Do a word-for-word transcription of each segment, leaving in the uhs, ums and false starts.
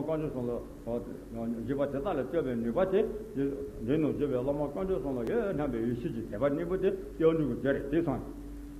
བཀའ་འགྱུར་གསུམ་ལ་འཇུག་པ་དེ་དག་ལ་སྤྱོད་པའི་ནུས་པ་དེ། འདི་ནང་བཞུགས་པའི་བླ་མ་བཀའ་འགྱུར་གསུམ་ལ་ཡོད་སྙམ་པའི་ཡིད་ཆེས་ཀྱི་དད་པ་གཉིས་པོ་དེ་སྐྱེ་བོ་ཀུན་གྱི་རྒྱུ་རེད། དེ་སོང་།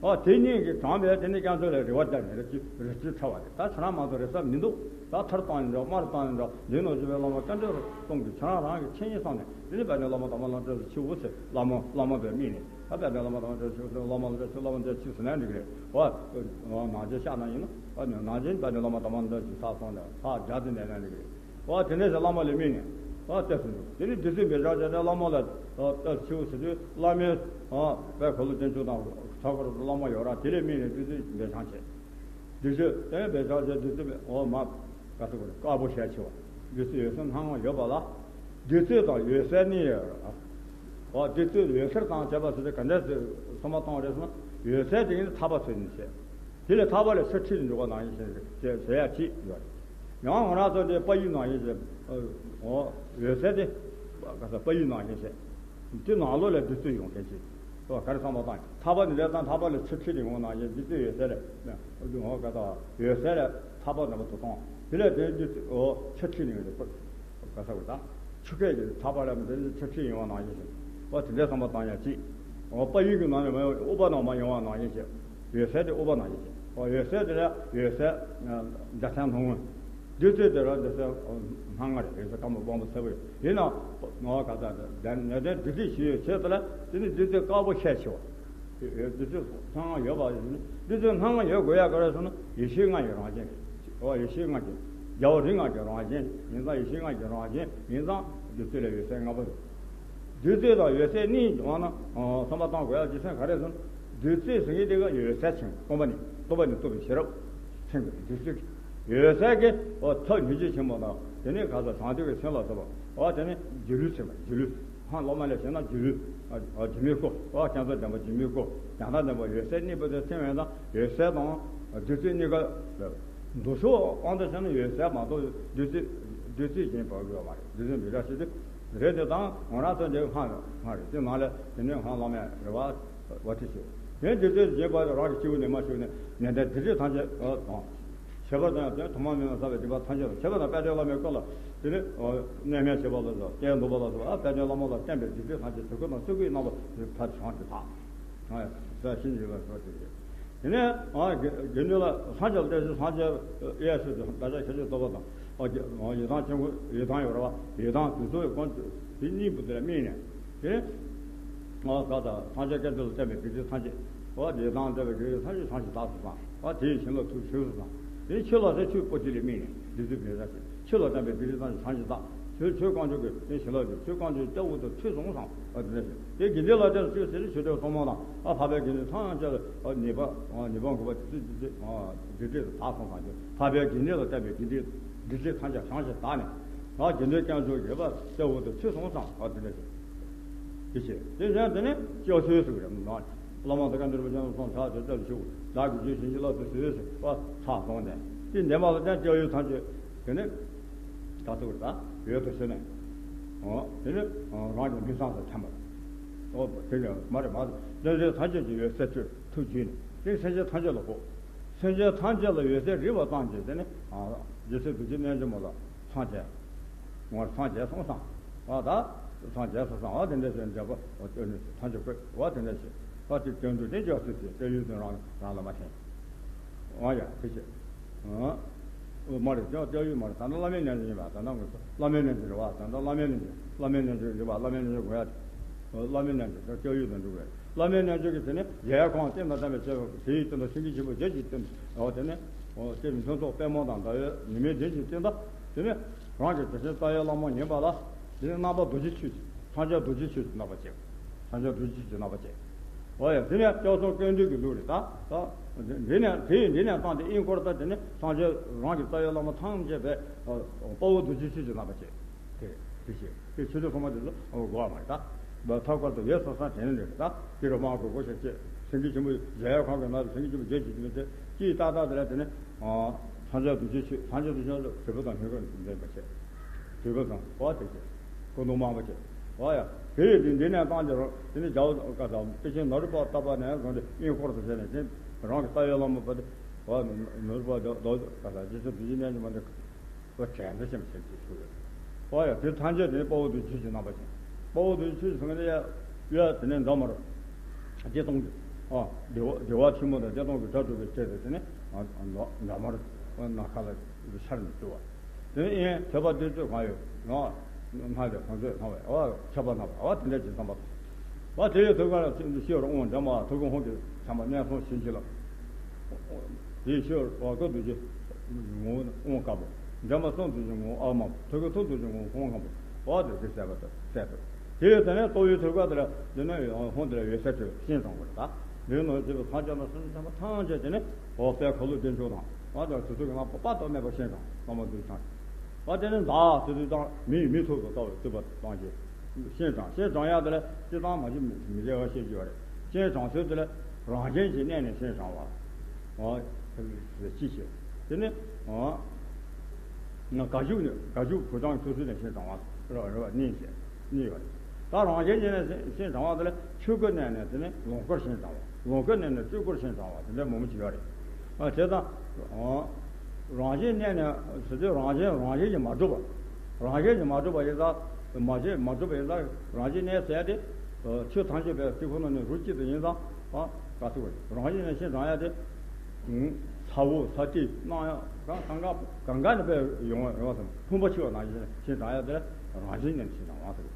ཨ་དེ་གཉིས་ཀྱིས་དྲངས་པའི་དེ་ནི་བསྐྱར་མཚོ་ལས་རི་བ་བསྐྱལ་ནས་རི་སྐྱེས་རི་སྐྱེས་ཕྲ་བ་རེད། ད་ཁྱེད་རང་མ་གཏོགས་རེ་ས་མི་འདུག་ད་ཐར་བཏང་ཡིན་འདྲ། དམར་བཏང་ཡིན་འདྲ། འདི་ནང་བཞུགས་པའི་བླ་མ་བཀའ་འགྱུར་གསུམ་གྱིས་ཁྱེད་རང་རང་གི་མཚན་ཉིད་བསམ་ནས། དེ་ནི་དཔལ་ལྡན་བླ་མ་དམ་པ་ལམ་བཏགས་སུ་མཆིའོ་ཟེར། བླ་མ་བླ་མ་དཔེ་དམིགས་ནས། ད་དཔལ་ལྡན་བླ་མ་དམ་པ་ལམ་བཏགས་སུ་མཆིའོ་ཟེར། བླ་མ་ལམ་བཏགས་སུ་མཆིའོ། བླ་མ་ལམ་བཏགས་སུ་མཆིའོ་ཟེར་ན་འགྲིག་གི་རེད། འོ་ནང་ཆེན་ཤག་ན་ཡིན་ན། འོ་ནང་ཆེན་དཔལ་ལྡན་བླ་མ་དམ་པ་ལམ་བཏགས་སུ་མཆིའོ་ཟེར་ལ་ཕར་རྒྱ་དེ་ནས་ལེན་འགྲིག་གི་རེད། འོ་དེ་འདྲ་ཟེར། བླ་མ་ལ་དམིགས་ནས་འོ་བཏགས་སུ་འགྲོ། དེ་ནི་བདུད་རྩི་འབེབས་བཞག་བྱས་ནས་བླ་མ་ལ་འོ་བཏགས་སུ་མཆིའོ་ཟེར་དུས། བླ་མའི་འོ་དཔལ་འཁོར་ལོ་བདེ་མཆོག་དང་ཚོགས་འཁོར་བླ་མ་ཡོད་ར། དེ་ལ་དམིགས་ནས་བདུད་རྩི་འབེབས་བཞག་བྱས། བདུད་རྩི་དེ་འབེབས་བཞག་བྱས། བདུད་རྩི་འོ་མ་ག་ཚོད་དཀར་པོ་ཞལ་ཆེ་བ། བདུད་རྩི་འོད་ཟེར་སྣང་བ་ཡོད་པ་ལ། བདུད་རྩི་དང་འོད་ཟེར་གཉིས་ཡོད་ར། འོ་བདུད་རྩི་འོད་ཟེར་དང་བཅས་པ་ཟེར་དུས་ག་འདྲ་ཟེར་གསུམ་པ་བཏང་བ་རེད་ཟེར་ན། འོད་ཟེར་དེ་ནི་ཐར་པ་ཚུལ་ནི་བྱེད། དེ་ལས་ཐར་པ་ལ་ཆུ་ཁྲིད་དུ་འཇུག་པ་ནང་བཞིན་ཞེས་ཟེར་ཡ་གཅིག་ཡོད་རེད། ཡང་ང་རང་ཚོ་འདི་དཔལ་ཡུལ་ནང་བཞིན་ཞེས། འོ་འོད་ཟེར་དེ་ག་ས་དཔལ་ཡུལ་ནང་བཞིན་ཞེས། དེ་ནང་ལོགས་ལ་བདུད་རྩི་ཡོང་མཁན་ཅིག་འོ་ག་རེ་བསམ་པ་བཏང་། ཐར་པ་ནི་ལས་དང་ཐར་པ་ལ་ཆུ་ཁྲིད་དུ་འོང་ནང་བཞིན། བདུད་རྩི་འོད་ཟེར་ལས། འོ་ག་ས་འོད་ཟེར་ལས་ཐར་པ་འདྲ་པོ་དུ་གཏོང་། དེ་ལས་དེ་བདུད་རྩི་འོ་ཆུ་ཁྲིད་ནས་ཡོང་དུས། ག་ས་བར་དང་། ཆུ་སྐད་ཀྱི་ཐར་པ་ལ་མི་དེ་ཆུ་ཁྲིད་ཡོང་བ་ནང་བཞིན་ཞིག་འོ་དེ་འདྲའི་བསམ་པ་བཏང་ཡ་གཅིག་འོ་དཔལ་ཡུལ་གྱི་ནང་ནས་མ་ཡོང་། དབུ་འཕང་ནང་མ་ཡོང་བ་ནང་བཞིན་ཞིག་འོད་ཟེར་དེ་དབུ་འཕང་ནང་བཞིན་ཞིག་འོ་འོད་ཟེར་དེ་ལ་འོད་ཟེར་འཇའ་ཚོན་ལྷུང་ངུ། བདུད་རྩི་དེ་ལ་འོད་ཟེར་སྣང་ངུ་རེད། འོད་ཟེར་དཀར་མོ་སྦོམ་པོ་སེར་པོ་ཡོད། ཡིན་ནའང་འོ་ག་ས་དེ་ནས་དེ་བདུད་རྩི་ཞིག་ཡོད་ཆེད་དུ་ལ། དེ་ནི་བདུད་རྩི་དཀར་པོ་ཤས་ཆེ་བ། བདུད་རྩི་ཚང་ཡོད་པ་ཡིན། བདུད་རྩི་སྣང་ངུ་ཡོད་དགོས་ཡ་ག་རེ་ཟེར་ན། ཡེ་ཤེས་ལྔ་ཡི་རང་བཞིན་རེད། འོ་ཡེ་ཤེས་ལྔ་གི་རྒྱལ་བ་རིགས་ལྔ་གི་རང་བཞིན་ཡིན་ཙང་། ཡེ་ཤེས་ལྔ་གི་རང་བཞིན་ཡིན་ཙང་། བདུད་རྩི་ལ་འོད་ཟེར་ལྔ་པོ་རེད། བདུད་རྩི་དང་འོད་ཟེར་གཉིས་འོང་ན། ཨ་བསམ་པ་བཏང་དགོས་ཡ་རྒྱུ་མཚན་ག་རེ་ཟེར་ན། བདུད་རྩི་ཟེར་མཁན་དེ་ག་འོད་གསལ་ཆེན་པོ། སྟོང་པ་ཉིད། སྟོང་པ་ཉིད་རྟོགས་པའི་ཤེས་རབ་ཆེན་པོ་བདུད་རྩི་གི། འོད་གསལ་གྱི་འོ་ཐབས་ཉིད་ཀྱི་ཆེན་པོ་དང་། དེ་ནས་ག་ས་བྱང་ཆུབ་ཀྱི་སེམས་ལ་སོགས་པ། འོ་དེ་ནས་སྒྱུ་ལུས་ཆེན་པོ། སྒྱུ་ལུས། ཧང་བླ་མ་ལས་བྱས་ན་སྒྱུ་ལུས། ཨ་སྒྱུ་མའི་སྐུ། ཨ་རྒྱ་མཚོ་ལྡན་པ་སྒྱུ་མའི་སྐུ། རྒྱ་མཚོ་ལྡན་པ་འོད་གསལ་གཉིས་པོ་དེ་ཐིམ་ཡོད་ན། འོད་གསལ་དང་བདུད་རྩི་གཉིས་ཀ་འདུ་ཤོག་དབང་དུ་བྱས་ན། འོད་གསལ་མ་གཏོགས་བདུད་རྩི། བདུད་རྩི་གཞན་པ་དགོས་པ་མ་རེད། བདུད་རྩི་འབེབས་བཞག་བྱེད་དུས་རེད། དེ་དང་ང་རང་ཚོ་འདི་སྔ་སྔ་རེད། དེ་ནང་ལས་དེ་ནས་སྔ་བླ་མ་རེད་བ། བ་ཁྲི་ཞིག་དེ་བདུད་རྩི་གཞན་པ་རང་གི་སྤྱི་བོ་ནས་མར་ཞུགས་ནས། ནས་འདས་བདུད་རྩི་ཐམས་ཅད་དང་། ཁྱད་པར་དུ་ཡང་དོན་ཐོག་མ་མེད་པ་བསགས་པའི་སྒྲིབ་པ་ཐམས་ཅད་དང་། ཁྱད་པར་དུ་དཔལ་ལྡན་བླ་མའི་སྐུ་ལ་དེ་ནི་གནས་མལ་བྱེད་པ་ལ་སོགས། སྐྱེལ་འདུག་པ་ལ་སོགས། ཨ་དཔལ་ལྡན་བླ་མ་ལ་བརྟེན་པའི་བདུད་རྩི་ཐམས་ཅད་དེ་ཀུན་ནང་བཅུག་གི་རྣམ་པ་དེ་ཕར་བྱང་གི་དག་ཨ་ས་ཤིན་ཡོད་པ་སོགས་དེ་རེད། དེ་ནས་ཨ་དགེ་དགེ་འདུན་ལ་སངས་རྒྱས་ལ་བརྟེན་ཞིང་། སངས་རྒྱས་གཡས་སུ་བདག་ཅག་ཁྱེད་ཆོས་རྟོགས་པ་དང་། ཨ་ཡི་དམ་ཆོས་སྐུ། ཡི་དམ་ཡོད་ར་བ། ཡི་དམ་དུས་གསུམ་གྱི་དཀོན་མཆོག་དེ་གཉིས་པོ་དེ་ལ་དམིགས་ནས། དེ་ནས་ཨ་ག་ད་སངས་རྒྱས་བསྐྱེད་རྫོགས་ལ་བརྟེན་པའི་བདུད་རྩི་ཐམས་ཅད། ཨ་དེ་དང་འབྲེལ་བའི་བདུད་རྩི་ཐམས་ཅད་བྱང་ཞིང་དག་སོང་ཙང་། ཨ་དེ་ཡི་བྱིན་རླབས་ཐུགས་ཆོས་སུ་དང་། དེ་ནས་ཆོས་ལ་ཟེར་ཆོས་པོ་ཏི་ལ་དམིགས་ནས་བདུད་རྩི་འབེབས་བཞག་བྱེད། ཆོས་ལ་བརྟེན་པའི་བདུད་རྩི་ཐམས་ཅད་བྱང་ཞིང་དག་ཆོས་ཆོས་དཀོན་མཆོག་གི་དེ་བྱིན་རླབས་ཀྱིས། ཆོས་དཀོན་མཆོག་སྐྱབས་འོག་ཏུ་ཚུད་སོང་ཙང་། ཨ་དེ་འདྲ་ཞིག་དེ་དགེ་འདུན་ལ་བརྟེན་ཆོས་ཟེར་ཆོས་དེ་གསུམ་པོ་དང་། ཨ་འཕགས་པའི་དགེ་འདུན་ཐམས་ཅད་ལ་ཨ་ཉེས་པ་ཨ་ཉེས་པ་འགོག་པ་དེ་ཚོ་བདུད་རྩི་ཨ་བདུད་རྩི་དག་སོང་ཙང་། འཕགས་པའི་དགེ་འདུན་ལ་བརྟེན་པའི་དགེ་འདུན་བདུད་རྩི་ཐམས་ཅད་བྱང་ཞིང་དག་ནས། ཨ་དགེ་འདུན་དཀོན་མཆོག་གི་ཨ་སྐྱབས་འོག་ཏུ་ཚུད་སོང་ཙང་། ཨ་དེ་འདྲ་ཞིག་དེ་བྱས། དེ་བྱས་དེ་ནས་སྐྱབས་འཚོལ་ཟེར་གི་རེད། བླ་མ་དང་བཀའ་འདུས་རིན་པོ་ཆེ་རྣམས་སོང་ཕྱག་བྱས་སྐྱབས་སུ་མཆིའོ། བདག་གིས་རྗེས་བྱིན་གྱིས་བརླབ་ཏུ་གསོལ་ཟེར་བ་ཕྱག་བརྡུངས་ནས། དེ་འདས་མ་ལ་བརྟེན་སྐྱབས་ཡུལ་ཐམས་ཅད་དེ་ནས་ག་ཚོད་རེད་ད། འོད་དུ་ཞུ་ནས། འོ་དེ་ནས་རང་གི་མི་ཚང་དུ་འཐེན་པ། འོ་དེ་ནས་མ་རེད་མ་རེད། སེམས་ཅན་ཐམས་ཅད་ཀྱི་འོད་གསལ་སྤྲོས། ཐུགས་རྒྱུད་ནས་དེ་སེམས་ཅན་ཐམས་ཅད་ལ་ཕོག་སེམས་ཅན་ཐམས་ཅད་ལ་འོད་གསལ་རེག་པ་ཙམ་གྱིས་དེ་ནས་རྗེ་བཙུན་རྡོ་རྗེ་རྣལ་འབྱོར་མ་ལ་སངས་རྒྱས། ངོར་སངས་རྒྱས་སོང་ཙང་། ཨ་ད་སངས་རྒྱས་སོང་ཙང་། ཨ་དེ་འདྲ་ཞིག་འདྲ་པོ་སྐྱོན་ནི་ཐམས་ཅད་བཀོད། ཨ་དེ་འདྲ་ཞིག་ཨ་དེ་སྐྱོན་འདུག་དེ་སྐྱོན་སྲིད་དེ་སྐྱོན་ཡུལ་དུ་རང་རང་ལ་མ་འཐེན། ཨ་ཡ་དེ་ཞིག་ཨ་མ་རེད། སྐྱོན་སྐྱོན་ཡུལ་མ་རེད། ད་ནི་བླ་མའི་རྣལ་འབྱོར་ཡིན་པ། ད་ནི་ངོས་སུ་བླ་མའི་རྣལ་འབྱོར་རེད་བ། ད་ནི་བླ་མའི་རྣལ་འབྱོར། བླ་མའི་རྣལ་འབྱོར་རེད་བ། བླ་མའི་རྣལ་འབྱོར་དགོས་ཡ་དེ། བླ་མའི་རྣལ་འབྱོར་དེ་སྐྱོན་ཡུལ་དུ་འགྲོ་དགོས། བླ་མའི་རྣལ་འབྱོར་གྱིས་དེ་ནི་རྒྱལ་བའི་ཁོངས་བསྟན་དང་ལྡན་པའི་སྤྱོད་པ། དེ་ཡི་སྟེང་དུ་སེང་གེ་ཆེན་པོ་བརྒྱད་ཀྱི་སྟེང་དུ། འོ་དེ་ནི་འོ་དེ་མི་མཐུན་ཚོགས་པད་མོ་དང་ཟླ་བའི་ཉི་མའི་གདན་གྱི་སྟེང་དུ། དེ་ནི་རང་གི་དེ་བཞིན་རྩ་བའི་བླ་མ་ཡིན་པ་ལ། དེ་ནི་རྣམ་པ་རྡོ་རྗེ་ཆོས་ཀྱི་སངས་རྒྱས་རྡོ་རྗེ་ཆོས་ཀྱི་རྣམ་པ་བྱེད། སངས་རྒྱས་རྡོ་རྗེ་ཆོས་ཀྱི་རྣམ་པ་བྱེད། འོ་ཡ་དེ་ནི་སྐྱབས་གསུམ་ཀུན་འདུས་ཀྱི་ལུགས་རེད། ད་ད་འདི་ནས་དེ་ཡི་འདི་ནས་བཏང་སྟེ་དབྱིན་སྐོར་ད། དེ་ནི་སངས་རྒྱས་རང་གི་རྩ་བའི་བླ་མ་ཐམས་ཅད་པའི་དཔའ་བོ་རྡོ་རྗེ་ཆོས་ཀྱི་རྣམ་པ་བྱེད། དེ་དེ་བྱེད། དེ་ཆོས་དེ་ཚང་མ་དེ་ཚོ་འོ་གོ་བ་མ་རེད། ད་ད་ཐབས་དཀར་དུ་ཡོད་ས་ས་དྲན་ནས་རེད། ད་དེ་རུ་མང་དུ་གོ་ཤེས་བྱེད། སེང་གེ་ཆེན་པོ་རྒྱལ་བའི་ཁོངས་ཀྱི་ནང་དུ་སེང་གེ་ཆེན་པོ་བརྒྱད་ཀྱི་དེ་ནི་ཅི་ཏག་ཏག་དེ་ལ་དེ་ནི། ཨ་སངས་རྒྱས་རྡོ་རྗེ་ཆོས། སངས་རྒྱས་རྡོ་རྗེ་ཆོས་དྲིལ་བུ་དང་སྙན་ཁོག་ལྡན་པ་བྱས། དྲིལ་བུ་དང་འོ་དེ་བྱས། སྐུ་མདོག་དམར་པོ་བྱས། འོ་ཡ་དེ་ཡི་དེ་འདི་ནས་བཏང་རྒྱུ་རོ། དེ་ནི་རྒྱལ་བ་ཀ་དང་དཔེ་ཆེན་ནོར་བུ་པ་ཏ་པ་ནས་བཟུང་སྟེ་དབྱིན་སྐོར་དུ་བྱས་ནས། དེ་རང་གི་རྩ་བའི་བླ་མ་པ་དེ་འོ་ནོར་བུ་པ་དོ་དོ་ཀ་དང་རྗེ་བཙུན་རྡོ་རྗེ་རྣལ་འབྱོར་མ་དེ། པོ་དྲན་པ་ཞིག་བྱེད་ཀྱི་ཞུ་ཡོད། ཨོ་ཡ། དེ་ཐམས་ཅད་དེ་དཔའ་བོ་རྡོ་རྗེ་ཆོས་ཀྱི་རྣམ་པ་ཅན། དཔའ་བོ་རྡོ་རྗེ་ཆོས་ཀྱི་སངས་རྒྱས་ཡ། དེ་ནས་འདྲ་མར་སྐྱེ་སྟོང་གི། ཨ། བདེ་བ་བདེ་བ་ཆེན་པོ་དང་སྐྱེ་སྟོང་གི་སྒྲ་སྒྲོགས་པའི་ཚེ་དེ་དེ་ནས། ཨ། འདྲ་མར་ནམ་མཁའ་ལ་ཤར་ནས་སྤྲུལ་བ། དེ་ནས་ཡང་ཐོས་པ་དེ་ཚོས་གང་ཡོད་ན། སྣང་བའི་གང་ཚོད་སྣང་བའི། ཨ། ཁྱབ་པ་སྣང་བ། ཨ། དེ་འདྲ་ཅིག་བསམ་པ། ཨ། དེ་ཡི་ཐུགས་ཀ་ལ་ཤེས་རབ་དབང་འདྲ་མ་ཐུགས་ཀའི་ཧཱུྃ་གིས་བྱམས་པ་གནས་གསུམ་བྱིན་གྱིས་བརླབས། དེའི་ཤེས་རབ་ཀུན་རྡོ་རྗེ་ངོ་བོ་དབང་དཀར་པོ། འདྲ་མ་གསུམ་རྡོ་རྗེ་ངོ་བོ་ཨ་དམར་པོ། ཐུགས་ཀའི་ཐུགས་རྡོ་རྗེ་ངོ་བོ་ཧཱུྃ་སྔོན་པོ། ཨ། དེ་དེ་གསལ་བར་གསལ་ཏོ། དེ་ཡི་དེ་ནས་ལྟོ་བའི་ཐུགས་ཀ་དེ་ལ་འདི་ནས་ཧཱུྃ་དེ་ལ་འོད་གསལ་དུ་ཤིན་ཏུ་བྱང་བར་གདའ། འདིའི་ནང་བཞིན་དུ་ཐམས་ཅད་ན་སེམས་ཅན་པ་ཐམས་ཅད་དེ་ནི། ཨོ། དཔལ་འཁོར་ལོ་བདེ་མཆོག་དང་། ཨ། དེ་དུས་ཚོད་ཀྱི་ནང་དཔག་ཏུ་མེད་པ་ཤིན་སྦྱངས། བླ་མ་རྡོ་རྗེ་འཆང་། ཨ། དེ་ནི་འདའ་ཟེར་དུས་ཙམ་མིའི་མིའི་ཐོག་ཏུ་ལྟ་བའི་བསྟོད་པ་གཏོང་བྱེད། ཤིན་སྦྱངས། ཤིན་སྦྱངས་ཡག་དེ་ལ་སྤྱིར་བཏང་མ་གཞི་མི་མི་བདེ་བ་བཤད་རྒྱུ་ཡོད་རེད། ཤིན་སྦྱངས་ཚུལ་དེ་ལ་རང་བཞིན་གྱི་གནས་ནས་ཤིན་སྦྱངས་པ། ཨོ། ཅི་ཞེས། དེ་ནི། ཨོ། ན་ག་ཞུག་ནས། ག་ཞུག་གུ་སྦྱངས་ཚུལ་ཚུལ་ནས་ཤིན་སྦྱངས་པ་རེད་པ། གཉིས་བཤད། གཉིས་ཡོད་རེད། ད་རང་བཞིན་གྱི་གནས་ནས་ཤིན་སྦྱངས་པ་དེ་ལ་ཆོས་སྐུའི་གནས་ནས་དེ་ནི་ལོངས་སྐུར་ཤིན་སྦྱངས་པ། ལོངས་སྐུའི་གནས་ནས་སྤྲུལ་སྐུར་ཤིན་སྦྱངས་པ། དེ་འདྲ་མང་པོ་ཅིག་ཡོད་རེད། ཨ། བྱས་ཙང་། ཨོ། རང་བཞིན་གནས་ནས་ཟེར་དུས་རང་བཞིན། རང་བཞིན་གྱིས་མ་གྲུབ་པ། རང་བཞིན་གྱིས་མ་གྲུབ་པ་ཡིན་ཙང་། མ་བྱས་མ་གྲུབ་པ་ཡིན་ཙང་། རང་བཞིན་གནས་ཟེར་ཡ་དེ། ཨ། ཆོས་ཐམས་ཅད་པའི་དེ་ཁོ་ན་ནི་རོ་གཅིག་ཏུ་ཡིན་ཙང་། ཨ། ག་ཚོད་རང་བཞིན་གནས་ཤིན་སྦྱངས་ཡ་དེ། ཨུམ། ས་འོག་ས་སྟེང་སྣང་ཡ་གང་གང་གང་ག་ནས་པས་ཡོང་བ་རེད་པ། དང་ཕུང་པོ་ཆེ་བ་ནང་བཞིན་ཤིན་སྦྱངས་ཡ་དེ་རང་བཞིན་གནས་ནས་ཤིན་སྦྱངས་པ་ཟེར།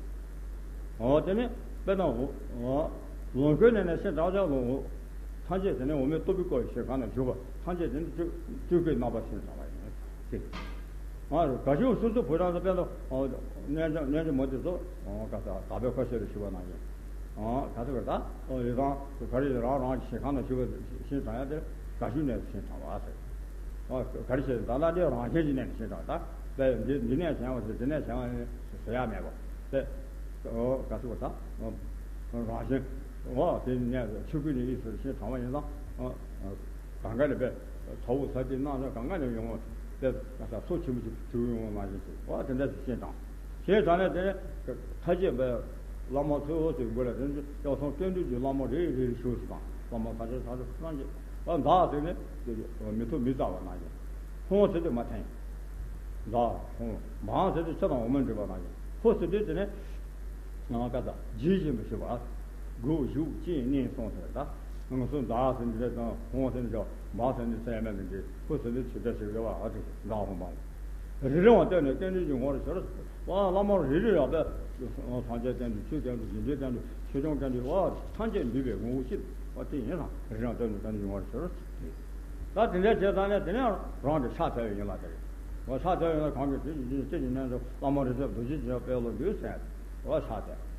ཨོ། དེ་ནི་དཔེར་ན། ཨོ། ལོངས་སྐུའི་གནས་ནས་ཤིན་སྦྱངས་ཀྱང་ལོངས། ཐམས་ཅད་དེ་ནི་འོག་མིན་སྟོང་པའི་སྐུ་ཞིང་ཁམས་ན་བཞུགས་པ་ཐམས་ཅད་དེ་ནི་སྤྲུལ་སྐུའི་རྣམ་པར་ཤིན་སྦྱངས་པ་ཡིན་ཟེར། ང་ག་ཞུག་སོ་སོ་བུ་རང་ཚོ་དཔེར་ན། ཨོ། རྣལ་འབྱོར་རྣལ་འབྱོར་མ་དེ་ཚོ། ཨོ། ག་ས་དག་པའི་ཁ་ཤས་ལ་ཞུ་བ་ནང་བཞིན། ཨོ། ག་ཚོད་པར་ད། ཨོ། ཡི་དམ་ག་རེ་རང་རང་གི་ཞིང་ཁམས་ན་ཞུ་བ་ཤིན་སྦྱངས་ཡ་དེ་ག་ཞུག་ནས་ཤིན་སྦྱངས་པ་ཟེར། ཨོ། ག་རེ་བྱས་ད་ལྟ་འདི་རང་བཞིན་གྱི་གནས་ནས་ཤིན་སྦྱངས་ད། དཔེ་འདི་འདི་ནས་བྱུང་བ་ཟེར། འདི་ནས་བྱུང་བ་ཟེར་ཡ་མེད་པ། དཔེ། ཨོ། ག་ཚོད་པར་ད། ཨོ། རང་བཞིན། ཨོ། དེ་ནས་ཆོས་སྐུ་ནས་ཡིད་སུ་ཤིན་སྦྱངས་པ་ཡིན་ཙང་། ཨོ། གང་ག་ནས་པས་ས་འོག་ས་སྟེང་སྣང་ཡ་གང་ག་ནས་ཡོང་བ་དེ་ས་མཚོ་ཆེན་པོ་ཅིག་བྱུང་ཡོང་བ་ནང་བཞིན་ཞིག། ཨོ། དེ་འདྲ་ཞིག་ཤིན་སྦྱངས། ཤིན་སྦྱངས་ནས་དེ་ནས་ཐ་ཆད་པའི་བླ་མ་ཚོ་ཞིག་དགོས་ལ། དེ་ནས་དབྱར་གསུམ་སྐྱེ་འགྲོའི་བླ་མ་རེ་རེ་རེ་ཞུགས་སུ་དང་། བླ་མ་ས་ཆེན་ས་ཆེན་སངས་རྒྱས། ཨོ། འདའ་ཟེར་ནས་མི་ཐུབ་མི་རྩ་བ་ནང་བཞིན། ཧཱུྃ་ཟེར་དུས་མ་འཐེན། འདའ། ཧཱུྃ། འབངས་ཟེར་དུས་ཕྱི་དང་འོག་མིན་འདྲེས་པ་ནང་བཞིན། ཧཱུྃ་ཟེར་དུས་དེ་ནས། ང་ག་ས་ཇི་བཞིན་དུ་ཞུ་བ། དགུག་གཞུག་ཅིང་མནན་གསུམ་ཟེར་ད། ང་ཚོ་འདའ་ཟེར་འདི་འདྲ་དང་། ཧཱུྃ་ཟེར་འདི་འདྲ། འབངས་ཟེར་འདི་ཚད་མེད་འདི་འདྲ། ཧཱུྃ་ཟེར་འདི་ཇི་འདྲ་ཞིག་རེད་པ། ཨ་ཏི་འདའ་ཧཱུྃ་འབངས། རེ་རེ་བ་བསྟན་ནས་རྟེན་འབྲེལ་གྱི་ངོ་བོར་གྱུར། ཨ། བླ་མ་རེ་རེ་ཡང་པས་སངས་རྒྱས་བསྟན་འགྲོ། ཆོས་བསྟན་འགྲོ། སྦྱིན་བདག་བསྟན་འགྲོ། ཆོས་སྐྱོང་བསྟན་འགྲོ། ཨ། ཐམས་ཅད་འདུས་པའི་ངོ་བོ་གཅིག། ཨ། དེ་ཡིན་ཙང་རེ་རེ་བ་བསྟན་ནས་རྟེན་འབྲེལ་གྱི་ངོ་བོར་གྱུར། ད་དེ་འདྲ་བྱས་ཙང་ནས་དེ་ནས་རང་གི་ཕྱག་འཚལ་བའི་ཡིན་ལ་དེ་རེད། འོ། ཕྱག་འཚལ་བའི་ཡིན་ལ། གང་གི་དྲིན་གྱིས་བརྒྱན་ཅིང་སྐྱེས་ཀྱི་གནས་སུ། བླ་མ་རིན་ཆེན་རྡོ་རྗེ་འཆང་དཔལ་ལུ་འདུད་ཟེར། འོ། ཕྱག་འཚལ།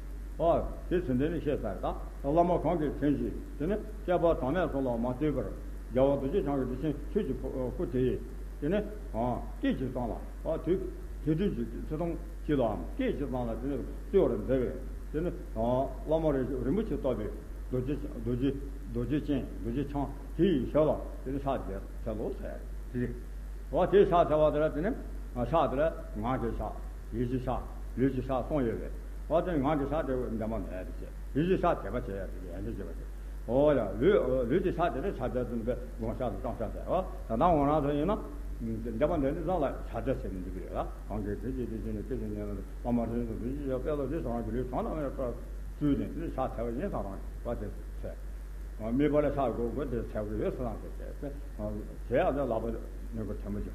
འོ། དེ་ཚུལ་འདི་ནི་ཤེས་ཚར། ད་བླ་མ་གང་གིས་དྲིན་གྱིས་དེ་ནི་བསྐལ་པ་གྲངས་མེད་གསུམ་ལ་མ་ལྟོས་པར། རྒྱལ་བ་རྡོ་རྗེ་འཆང་གི་རིན་ཆེན་ཆོས་ཀྱི་སྐུ་དེ་ཡིས་དེ་ནི། ཨ། སྐད་ཅིག་ཙམ་ལ། ཨ། དུས་དུས་དུས་ཀྱི་ཚེ་ཐུང་གཅིག་ལའམ་སྐད་ཅིག་ཙམ་ལ་དེ་ནི་སྤྲུལ་བར་མཛད་པས། དེ་ནི། ཨ། བླ་མ་རིན་རིན་པོ་ཆེ་བསྟོད་པའི་རྡོ་རྗེ་རྡོ་རྗེ་རྡོ་རྗེ་ཅན། རྡོ་རྗེ་འཆང་དེ་ཡི་ཞབས་ལ་དེ་ནི་ཕྱག་འཚལ་ལོ་ཟེར། དེ་རེད། འོ། དེ་ཕྱག་འཚལ་བ་དེ་ལ་དེ་ནི། ཨ། ཕྱག་དེ་ལ་ངག་གི་ཕྱག། ཡིད་ཀྱི་ཕྱག། ལུས་ཀྱི་ཕྱག་གསུམ་ཡོད་པས། འོ། དེ་ངག་གི་ཕྱག་དེ་འདས་མ་ནས་དེ་བྱས། ཡིད་ཀྱི་ཕྱག་དད་པ་བྱེད་ཡ་དེ་ཡན་ཆད་བྱེད་པ་བྱེད། འོ་ཡ། ལུས་ལུས་ཀྱི་ཕྱག་དེ་ནི་ཕྱག་འཚལ་དུ་འབད་དགོངས་ཕྱག་དང་བསྐང་བཤགས་བྱས། འོ། ད་ལྟ་ང་རང་ཚོ་ཡིན་ན། འདས་མ་ནས་དེ་ཙམ་ལ་ཕྱག་འཚལ་བྱས་ནས་འདུག་གི་རེད་ལ། གང་གི་དྲིན་གྱིས་བརྒྱན་ཅིང་སྐྱེས་ཀྱི་གནས་ལ། བླ་མ་རིན་ཆེན་རྡོ་རྗེ་འཆང་དཔལ་ལུ་འདུད་ཟེར། རང་གི་ལུས་གང་དང་མེད་པར་བཀྲུས་ནས་དེ་ནི་ཕྱག་འཚལ་བ་ཡིན་ཙང་རང་བ་དེ་འཚལ། དམིགས་པ་ལ་ཕྱག་དགོས་དགོས་དེ་འཚལ་དགོས་ཡོད་ཟེར་ལ། དེ་དེ་དེ་ཡང་དེ་ལག་པ་ནས་གོ་དེ་མོ་ཅིག།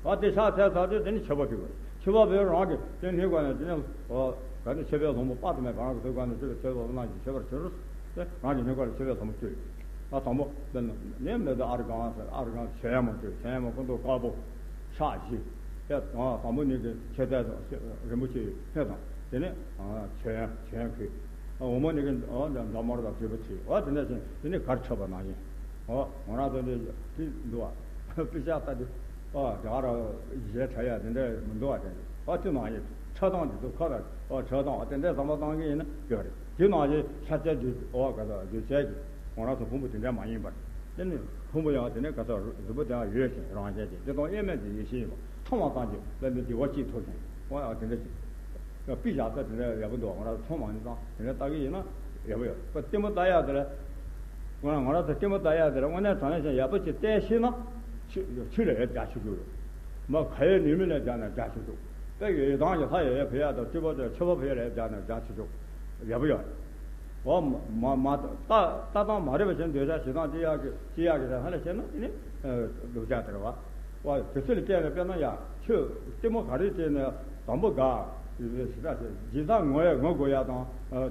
ཨ། དེ་ཕྱག་འཚལ་ཚར་དུས་དེ་ནི་མཆོད་པ་ཕུལ་དགོས། མཆོད་པ་ཕུལ། རང་གི་དེ་སྙིང་ག་ནས་དེ་ནི། ཨོ། ག་ནི་མཆོད་པའི་ལྷུན་པོ་དཔག་ཏུ་མེད་པ་རང་གི་ཐུགས་ཀ་ནས་སྤྲུལ་པའི་མཆོད་པ་གནང་ཞིང་མཆོད་པར་གྱུར། དེ་རང་གི་སྙིང་ག་ལ་མཆོད་པའི་ལྷུན་པོ་སྤྲུལ། ཨ། དང་པོ་དེ་ནི་མེ་ཏོག་ཨརྒྷན་ཟེར། ཨརྒྷན་མཆོད་ཡོན་མོ་སྤྲུལ། མཆོད་ཡོན་མོ་སྐུ་མདོག་དཀར་པོ། ཕྱག་བཞི། དེ་དང་པོ་ནི་གི་མཆོད་རྟེན་རིན་པོ་ཆེའི་ཕུད་དང་། དེ་ནི། ཨ། མཆོད་ཡོན་མཆོད་ཡོན་ཁུ། ཨ། འོག་མ་ནི་གི། ཨ། འདབ་མར་དང་བྲིས་པ་བྲིས། ཨ། དེ་འདྲ་བྱས། དེ་ནི་གར་མཆོད་པ་ནང་བཞིན། ཨ། ང་རང་ཚོ་འདི་འདི་འདུག་པ། པི་ཤག་ལྟ་དུས། ཨ། དེ་ག་ར་གཞས་འཁྲབ་ཡ་དེ་འདྲ་མི་འདུག་པ། དེ་འདྲ། ཨ། དེ་ནང་བཞིན་འཁྲབ་སྟངས་དེ་ཚོ་ཁ་ལ། ཨ། འཁྲབ་སྟངས། ཨ། དེ་འདྲའི་བསམ་བློ་བཏང་གི་ཡིན་ན་ཡོད་རེད། དེ་ནང་བཞིན་ཤ་ཚའི་རྒྱུ། ཨོ། ག་ས་རྒྱུ་ཆའི་གི། ང་རང་ཚོ་ཕུང་པོ་དེ་འདྲ་མ་ཡིན་པར། དེ་ནི་ཕུང་པོ་ཡང་དེ་ནི་ག་ས་རུ་རུས་པ་དེ་ཡང་ཡོད་ཅིང་རང་བཞིན་གྱིས་བདེ་སྟོང་དབྱེར་མེད་ཀྱི་ཡེ་ཤེས་ཡིན་པ་མཐོང་བ་ཙམ་གྱིས་དཔལ་ལྡན་བདེ་བ་ཅིག་ཐོབ་ཅིང་། ཨོ་ཡ། དེ་འདྲ་ཅིག། པི་ཤག་ལྟ་དེ་འདྲ་ཡག་པོ་འདུག། ང་རང་ཚོ་མཐོང་མ་མྱོང་ཙང་དེ་འདྲ་ལྟ་གི་ཡིན་ན་ཡག་པོ་ཡོད། པ་ལྟད་མོ་ལྟ་ཡག་དེ་ལ། ང་རང་ང་རང་ཚོ་ལྟད་མོ་ལྟ་ཡག་དེ་ལ་དངོས་གནས་དྲང་གནས་བྱས་ཡག་པོ་ཅིག་བལྟས་ཤེས་ན། ཆོས་ཆོས་ལ་ཡང་རྒྱ་ཆེ་རྒྱུ་ཡོད། མ་ཁ་ཡོད་ནུས་མེད་ལ་སྦྱར་ན་སྦྱར་ཆོག་ཆོག་དཔེ་ཡི་དམ་གྱི་ལྷ་ཡི་ཕི་ཡ་དང་སྤྲུལ་པ་དང་ཆོས་པ་ཕི་ཡ་ལ་སྦྱར་ན་སྦྱར་ཆོག་ཆོག་ཡག་པོ་ཡོད། འོ་མ་མ་ལྟ་ལྟ་སྟངས་མ་རེད་པ་བྱས་འདོད་ཆགས་ཞེ་སྡང་ཅི་ཡག་གི་ཅི་ཡག་གི་ཧ་ལས་བྱས་ན་དེ་ནི་ལུག་ཅག་དེ་རེད་བ། འོ་དེ་ཚོ་ལ་བལྟས་ནས་དཔེར་ན་ཡ་ཆོས་གཏི་མུག་ག་རེ་བྱས་ནས་དང་པོ་དགའ་ཞེ་སྡང་ཞེ་སྡང་ངོ་ཡ་ངོ་དགོས་ཡ་དང་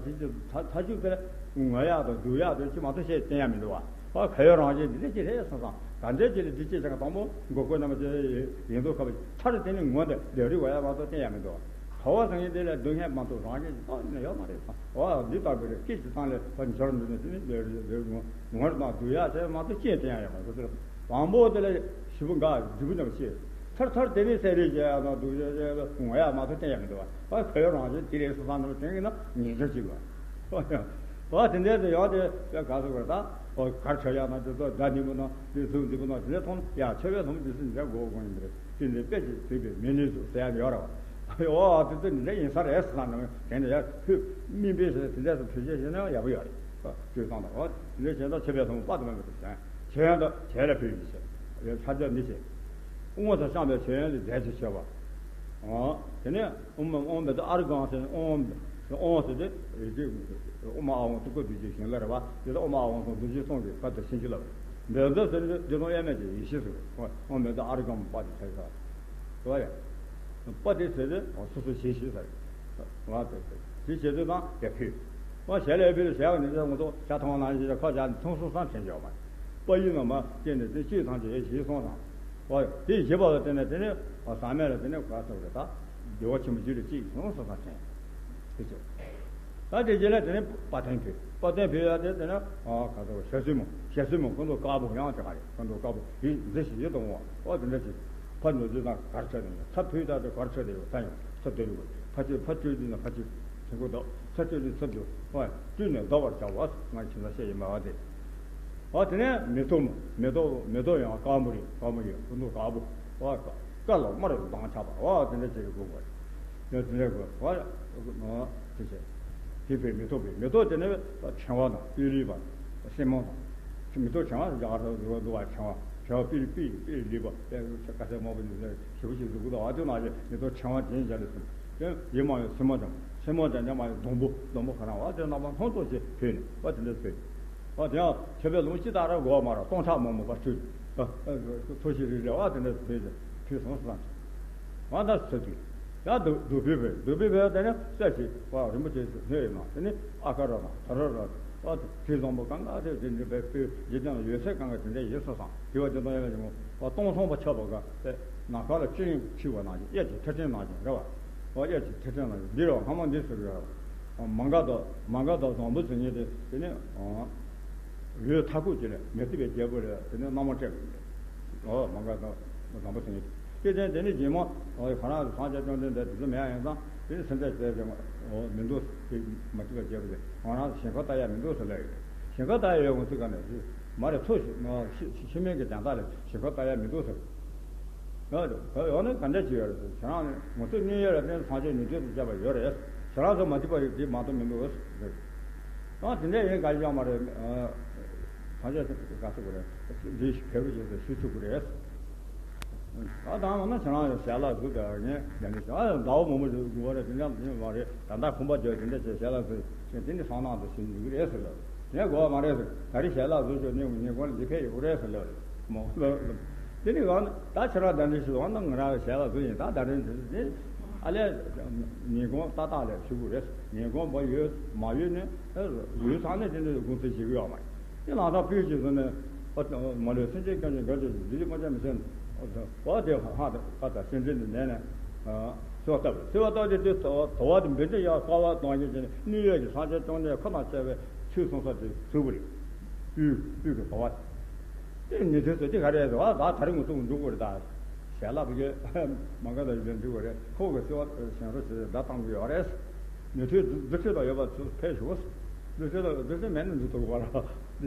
དེ་ཅི་མཐའ་མཇུག་དེ་ངོ་ཡ་དང་སྡུག་ཡ་དེ་ཅི་མ་གཏོགས་བཤད་བསྟན་ཡ་མི་འདུག་བ། ཨ་ཁ་ཡོད་རང་བཞིན་འདི་འདྲ་ཅིག་རེད་བསམ་བསམ་ག་འདྲ་ཅིག་ལ་འདི་ཅི་ཆགས་དང་པོ་མགོ་སྐོར་རྣམ་པ་ཅན་ཡིན་དུས་ཁ་བ་ཚར་དེ་ནི་ངོ་འདི་ལས་རིགས་བ་ཡ་མ་གཏོགས་བསྟན་ཡ་མི་འདུག་ཁ་བ་སང་ཡིན་དེ་ལས་སྡུག་བསྔལ་མ་གཏོགས་རང་བཞིན་གྱི་རྟགས་ནི་ཡོད་མ་རེད་བསམ། འོ་འདི་ལྟ་བུ་རེད། སྐད་ཅིག་ཚང་ལས་ཁ་འབྱོར་འདུག་ནས་དེ་ནི་ལས་རིགས་ལས་རིགས་ངོ་ངོ་རེད་དང་སྡུག་ཡ་དེ་མ་གཏོགས་ཅི་བསྟན་ཡ་ཡོད་མ་རེད། དང་པོ་དེ་ལས་ཞིབ་པོ་འགའ་འཇིགས་པོ་རྣམ་པ་ཤེས། ཚར་ཚར་དེ་ནི་བསད་རེས་བྱས་ཡ་དང་སྡུག་ཅག་ཅག་ངོ་ཡ་མ་གཏོགས་བསྟན་ཡ་མི་འདུག་བ། ཨ་ཁ་ཡོད་རང་བཞིན་དེ་རེད་བསམ་བསམ་རྣམ་པ་དྲན་གྱི་ན་ཉེས་ཆད་གཅིག་བ། ཨོ་དེ་འདྲའི་དུ་ཡང་དེ་དཔེ་ག་ཟེར་བར་ད། ཨོ་གར་ཆ་ཡག་ན་དེ་ཚོ་དགྲ་འདི་མོ་ན་དེ་ཚུགས་འདི་མོ་ན་དེ་འདྲ་མཐོང་ན་ཡ་ཆོས་པའི་ལྷུམས་འདི་ཚོ་འདི་འདྲ་དགོས་དགོས་ཡིན་པ་རེད། དེ་འདྲའི་དཔེ་ཅིག་བྲིས་པའི་མི་ནུས་སུ་ཟེར་ཡག་ཡོད་རེད་བ། ཨོ་དེ་ཚོ་འདི་འདྲ་ཡིན་ས་རེད་ཟེར་ན་དེ་འདྲ་ཡ་ཁོས་སྨིན་པའི་ཞེས་དེ་འདྲ་སུ་བྲིས་བྱས་བྱས་ན་ཡག་པོ་ཡོད་རེད། བཅོས་སྟངས་དང་ཨོ་དེ་འདྲ་བྱས་ན་ཆོས་པའི་ལྷུམས་དཔག་ཏུ་མེད་པ་དེ་བྱས་ཆོས་ཡང་དང་བྱས་ལ་ཕུལ་ཡིན་ཞེས་ལྷ་ཆོས་འདི་བྱས། དབུ་མ་དང་བཤམས་པའི་མཆོད་ཡོན་ལ་རྫས་ཀྱི་མཆོད་པ། དེ་ནས་ཨོཾ་ཨོཾ་མེ་ཏོག་ཨཱ་རུ་ཀཾ་ཟེར་ནས་ཨོཾ་ཨོཾ་ཟེར་ཏེ་རིགས་ཨོཾ་ཨཱཿཧཱུྃ་ཐུགས་ཀར་བདུད་རྩི་བྱིན་རླབས་རེད་བ། དེ་ལ་ཨོཾ་ཨཱཿཧཱུྃ་ཐུགས་རྡོ་རྗེ་སྟོང་གི་བཀའ་དང་བྱིན་གྱིས་བརླབས། མེ་ཏོག་ཟེར་ནས་བདེ་སྟོང་དབྱེར་མེད་ཀྱི་ཡེ་ཤེས་སུ་ཨོཾ་མེ་ཏོག་ཨཱ་རུ་ཀཾ་པ་དེ་ཚེ་ས་བ་ཡ། པ་དེ་ཟེར་ཏེ་སོ་སོ་ཞེས་ཞེས་ཟེར། བ་དེ་ཟེར་དེ་བྱེད་དུས་དང་ཡ་ཕུལ། བ་ཞལ་ལས་ཕུལ་ཞལ་བ་ནི་ང་ཚོ་ཤ་ཐང་ནང་བཞིན་ཁ་བྱ་ནི་ཐུང་སོང་བསམ་དྲན་གྱི་ཡོད་མ་རེད། པ་ཡིན་ནོ་མ་སྐྱེས་ནས་དེ་སྤྱིར་ཐམས་ཅད་ཡེ་ཤེས་སོང་ཙང་། ཨོ། དེ་བཞི་པ་ལ་བརྟེན་ནས་དེ་ནི་ཟག་མེད་ལ་དེ་ནི་ག་ཚོད་རེད་ད། བདེ་བ་ཆེན་པོ་བརྒྱུད་ལ་གཅིག་སོང་སོང་ཙང་དྲན། དེ་ཚོ། ད་དེ་རྗེས་ལ་དེ་ནི་དཔལ་ལྡན་ཕུལ། དཔལ་ལྡན་ཕུལ་ཡ་དེ་དེ་ནི་ཨ་ག་ཚོད་ཞལ་བསུན་མོ་ཞལ་བསུན་མོ་སྐུ་མདོག་དཀར་པོ་ཡང་དེ་ག་རེད། སྐུ་མདོག་དཀར་པོ་ཡིད་མཛེས་ཤིང་ཡིད་དུ་འོང་བ་ཨོ་དེ་འདྲ་ཞིག་ཕ་ནུ་ཚོས་ན་གར་ཆ་དེ་ཡོད་ཚ་ཕུལ་ད་དེ་གར་ཆ་དེ་ཡོད་ཚ་ཡོང་ཚ་དེ་རུ་ཕ་ཆོས་ཕ་ཆོས་དེ་ན་ཕ་ཆོས་ཆེན་པོ་དག་ཚ་ཆོས་དེ་ཚ་དེ་ཨོ་བསྐྲུན་ནས་ལྡོག་པར་བྱ་བ་ང་ཁྱིམ་ས་བཤད་ཡིན་པ་བ་དེ། ཨ་དེ་ནས་མེ་ཏོག་མོ། མེ་ཏོག་མེ་ཏོག་ཡང་དཀར་མོ་རེད། དཀར་མོ་ཡོད་སྐུ་མདོག་དཀར་པོ། ཨ་དཀར་ལ་དམར་མདངས་ཆགས་པ། ཨ་དེ་འདྲ་བྱས་ནས་དགོས་པ་རེད། ཡང་དེ་འདྲ་དགོས་པ། ཨ་དེ་བྱས། དེ་བས་མེ་ཏོག་པས་མེ་ཏོག་དེ་ནས་ཕྲེང་བ་དང་པིར་ལི་པ། སེན་མོ་དང་། མེ་ཏོག་ཕྲེང་བ་རྒྱ་གར་ལ་འདུག་པ་ཕྲེང་བ་ཕྲེང་བ་པིར་པིར་པིར་ལི་པ་དཔེ་ཁ་ཟས་མང་པོ་ནས་ཞེ་པོ་ཞིག་འདུག་གི་འདུག་ཨ་དེ་ནང་བཞིན་མེ་ཏོག་ཕྲེང་བ་ཅན་བྱས་ལ་སོང་། དེ་ཡིན་མ་ཡོད་སེན་མོ་དང་སེན་མོ་དང་ཉམས་མ་ཡོད་སྡོང་པོ་སྡོང་པོ་ཁ་རང་བ་དེ་རྣམ་པ་སྣ་ཚོགས་ཤིག་ཕུལ་ནས་བ་དེ་འདྲ་ཕུལ། ཨ་དེ་ཡང་མཆོད་པའི་ལུང་ཅི་ལྟར་དགོས་མ་ར་སྟོང་ཕྲག་མང་མང་པ་ཁྲུས། ཚོ་ཞིག་རེ་རེ་བ་དེ་འདྲ་ཕུལ་ཕུལ་སོང་སོང་། ང་ད་ཚོད་དུས། ཡང་བདུག་བདུག་སྤོས་ཕུལ་བདུག་སྤོས་ཕུལ་དེ་ནས་གསེར་ཞིག་བ་རིན་པོ་ཆེ་ཞིག་སྣོད་ཡོད་ན་དེ་ནི་ཨ་ཀ་ར་དང་ད་ར་ར་བ་དེ་བཟང་པོ་གང་ག་དེ་དེ་འདྲ་བའི་སྤོས་འཇིག་རྟེན་ལ་ཡོད་ཚད་གང་ག་དེ་འདྲ་ཡིན་སོང་སང་དེ་བ་དེ་དང་ཡང་ལ་ཉིན་མོ་བ་སྟོང་སོང་པ་ཆགས་པ་ག་དེ་ནམ་མཁའ་ལ་སྤྱན་འཁྱིལ་བ་ནང་བཞིན་གཡས་ཀྱི་ཐེར་ཕྲེང་ནང་བཞིན་རེད་བ། ཨོ་གཡས་ཀྱི་ཐེར་ཕྲེང་ལ་འདི་རུ་ཧ་མ་འདི་ཟེར་ཡོད། མ་འགགས་དང་མ་འགགས་དང་བཟང་པོ་ཟེར་མཁན་དེ་དེ་ནི་ལུས་མཐའ་འཁོབ་ཀྱི་ལས་མེ་ཏོག་པའི་རྒྱལ་པོ་ལས་དེ་ནི་རྣམ་པར་སྤྲས་པ་ཡིན། ཨོ་མ་འགགས་དང་བཟང་པོ་ཟེར་མཁན་དེ་དེ་དེ་ནི་རྗེས་མ་ཨོ་ཁོ་རང་སངས་རྒྱས་བཅོམ་ལྡན་འདས་དེ་ཚོ་མེད་ཡང་ཙང་དེ་ནི་སེམས་ཅན་བྱས་ཀྱང་ཨོ་མི་འདུག་ཟེར་མེ་ཏོག་པའི་རྒྱལ་པོ་ལས་ང་རང་ཞིང་ཁར་ལྟ་ཡ་མི་འདུག་ཟེར་ལབ་ཡོད། ཞིང་ཁར་ལྟ་ཡ་ཡོད་ངོ་ཚིག་ག་ནས་ཟེར་མ་རེད་ཚོ་ཤི་མིན་གྱི་དན་རྟགས་ལས་ཞིང་ཁར་ལྟ་ཡ་མི་འདུག་ཟེར། ཡང་ཡང་ནི་ག་འདྲ་ཅིག་ཡོད་རེད་ཟེར། ཁྱེད་རང་ནི་ངོ་ཚ་གནོད་ཡ་ལ་བརྟེན་སངས་རྒྱས་ནུས་མཐུ་དང་བཅས་པ་ཡོད་རེད། ཁྱེད་རང་ཚོ་མ་ཐུབ་པ་ཡོད་དེ་མ་གཏོགས་མི་འདུག་ཟེར། ཡང་དེ་འདྲ་ཡིན་ག་ཡོད་མ་རེད། སངས་རྒྱས་ག་ཚོད་དགོས་རེད། འདི་བལ་པོ་བྱས་ཏེ་ཞུ་ཚུགས་ཀྱི་རེད། ད་དང་ན་ཁྱེད་རང་ཡང་ཞལ་ལག་བཟོ་དགོས་ངས་ཡང་ནི་ཞལ་ལག་ཟླ་བ་མང་པོ་ཞིག་དགོས་རེད། དེ་འདྲ་མ་རེད། ད་ལྟ་ཁོམ་པ་བརྒྱབ་དེ་འདྲ་བྱས་ཞལ་ལག་བཟོས་བྱས་དེ་འདྲ་སང་ནང་དུ་ཞུ་འཇུག་གི་རེད་ཟེར་ལབ། ངས་དགོས་པ་མ་རེད་ཟེར། ད་རེས་ཞལ་ལག་བཟོས་ཆོག་ནས་ཉིན་གུང་ལ་འདི་ཕེབས་ཡོང་གི་རེད་ཟེར་ལབ་རེད་མོ། དེ་ནི་གང་ད་ཁྱེད་རང་ད་འདྲ་ཞིག་འོང་ན་ང་རང་ཞལ་ལག་བཟོས་ཡིན། ད་ད་རེས་འདི་ཨ་ལས་ཉིན་གུང་ཏག་ཏག་ལས་ཞུ་དགོས་རེད། ཉིན་གུང་མ་ཡོད་མ་ཡོད་ནས་ཡུལ་ཚང་ནས་དེ་འདྲ་དགོངས་ཚུལ་ཞིག་ཡོད་མ་རེད། དེ་ལང་ཚང་ཕུལ་ཅིག་བཟོས་ནས་མ་ལུས་སེམས་ཅན་སྐྱོང་ཞིང་དགའ་བྱེད་འདི་ལས་མ་བྱ་མི་ཚེ་བ་དེ་ཧ་ད་ཀ་ད་སེམས་ཅན་དུ་ནས་ནས་གསོལ་བ་བཏབ་རེད། གསོལ་བ་བཏབ་དེ་དེ་དོ་བ་དེ་འབུལ་འདྲ་ཡག་དཀའ་བ་གཏོང་རྒྱུ་བྱས་ནས་གནོད་ཡོད་ཀྱི་སངས་རྒྱས་བཅོམ་ལྡན་འཁོར་དང་བཅས་པའི་ཚུལ་གསུང་ས་དེ་ཚུལ་བུ་རེད། སྤུས་སྤུས་ཀྱི་དོ་བ། དེ་ཉི་ཚེ་ཟེར་དེ་ག་རེ་ཟེར་བ་ད་ད་རིང་ངུ་ཐུག་འདུག་གོ་རེད་ད། ཞལ་ལག་བུ་གས་མ་ག་ད་ཡིན་འདུག་གོ་རེད། ཁོ་གི་སེ་བ་ཞེང་རོ་ཞེས་བརྡ་བཏང་གི་ཡོད་རེད། ཉི་ཚེ་རྫུ་འཕྲུལ་དང་ཡོད་པ་ཚུར་ཕེབས་ཤོག་རྫུ་འཕྲུལ་དང་རྫུ་འཕྲུལ་མེད་ན་འདུག་ཐུག་གོ་ར།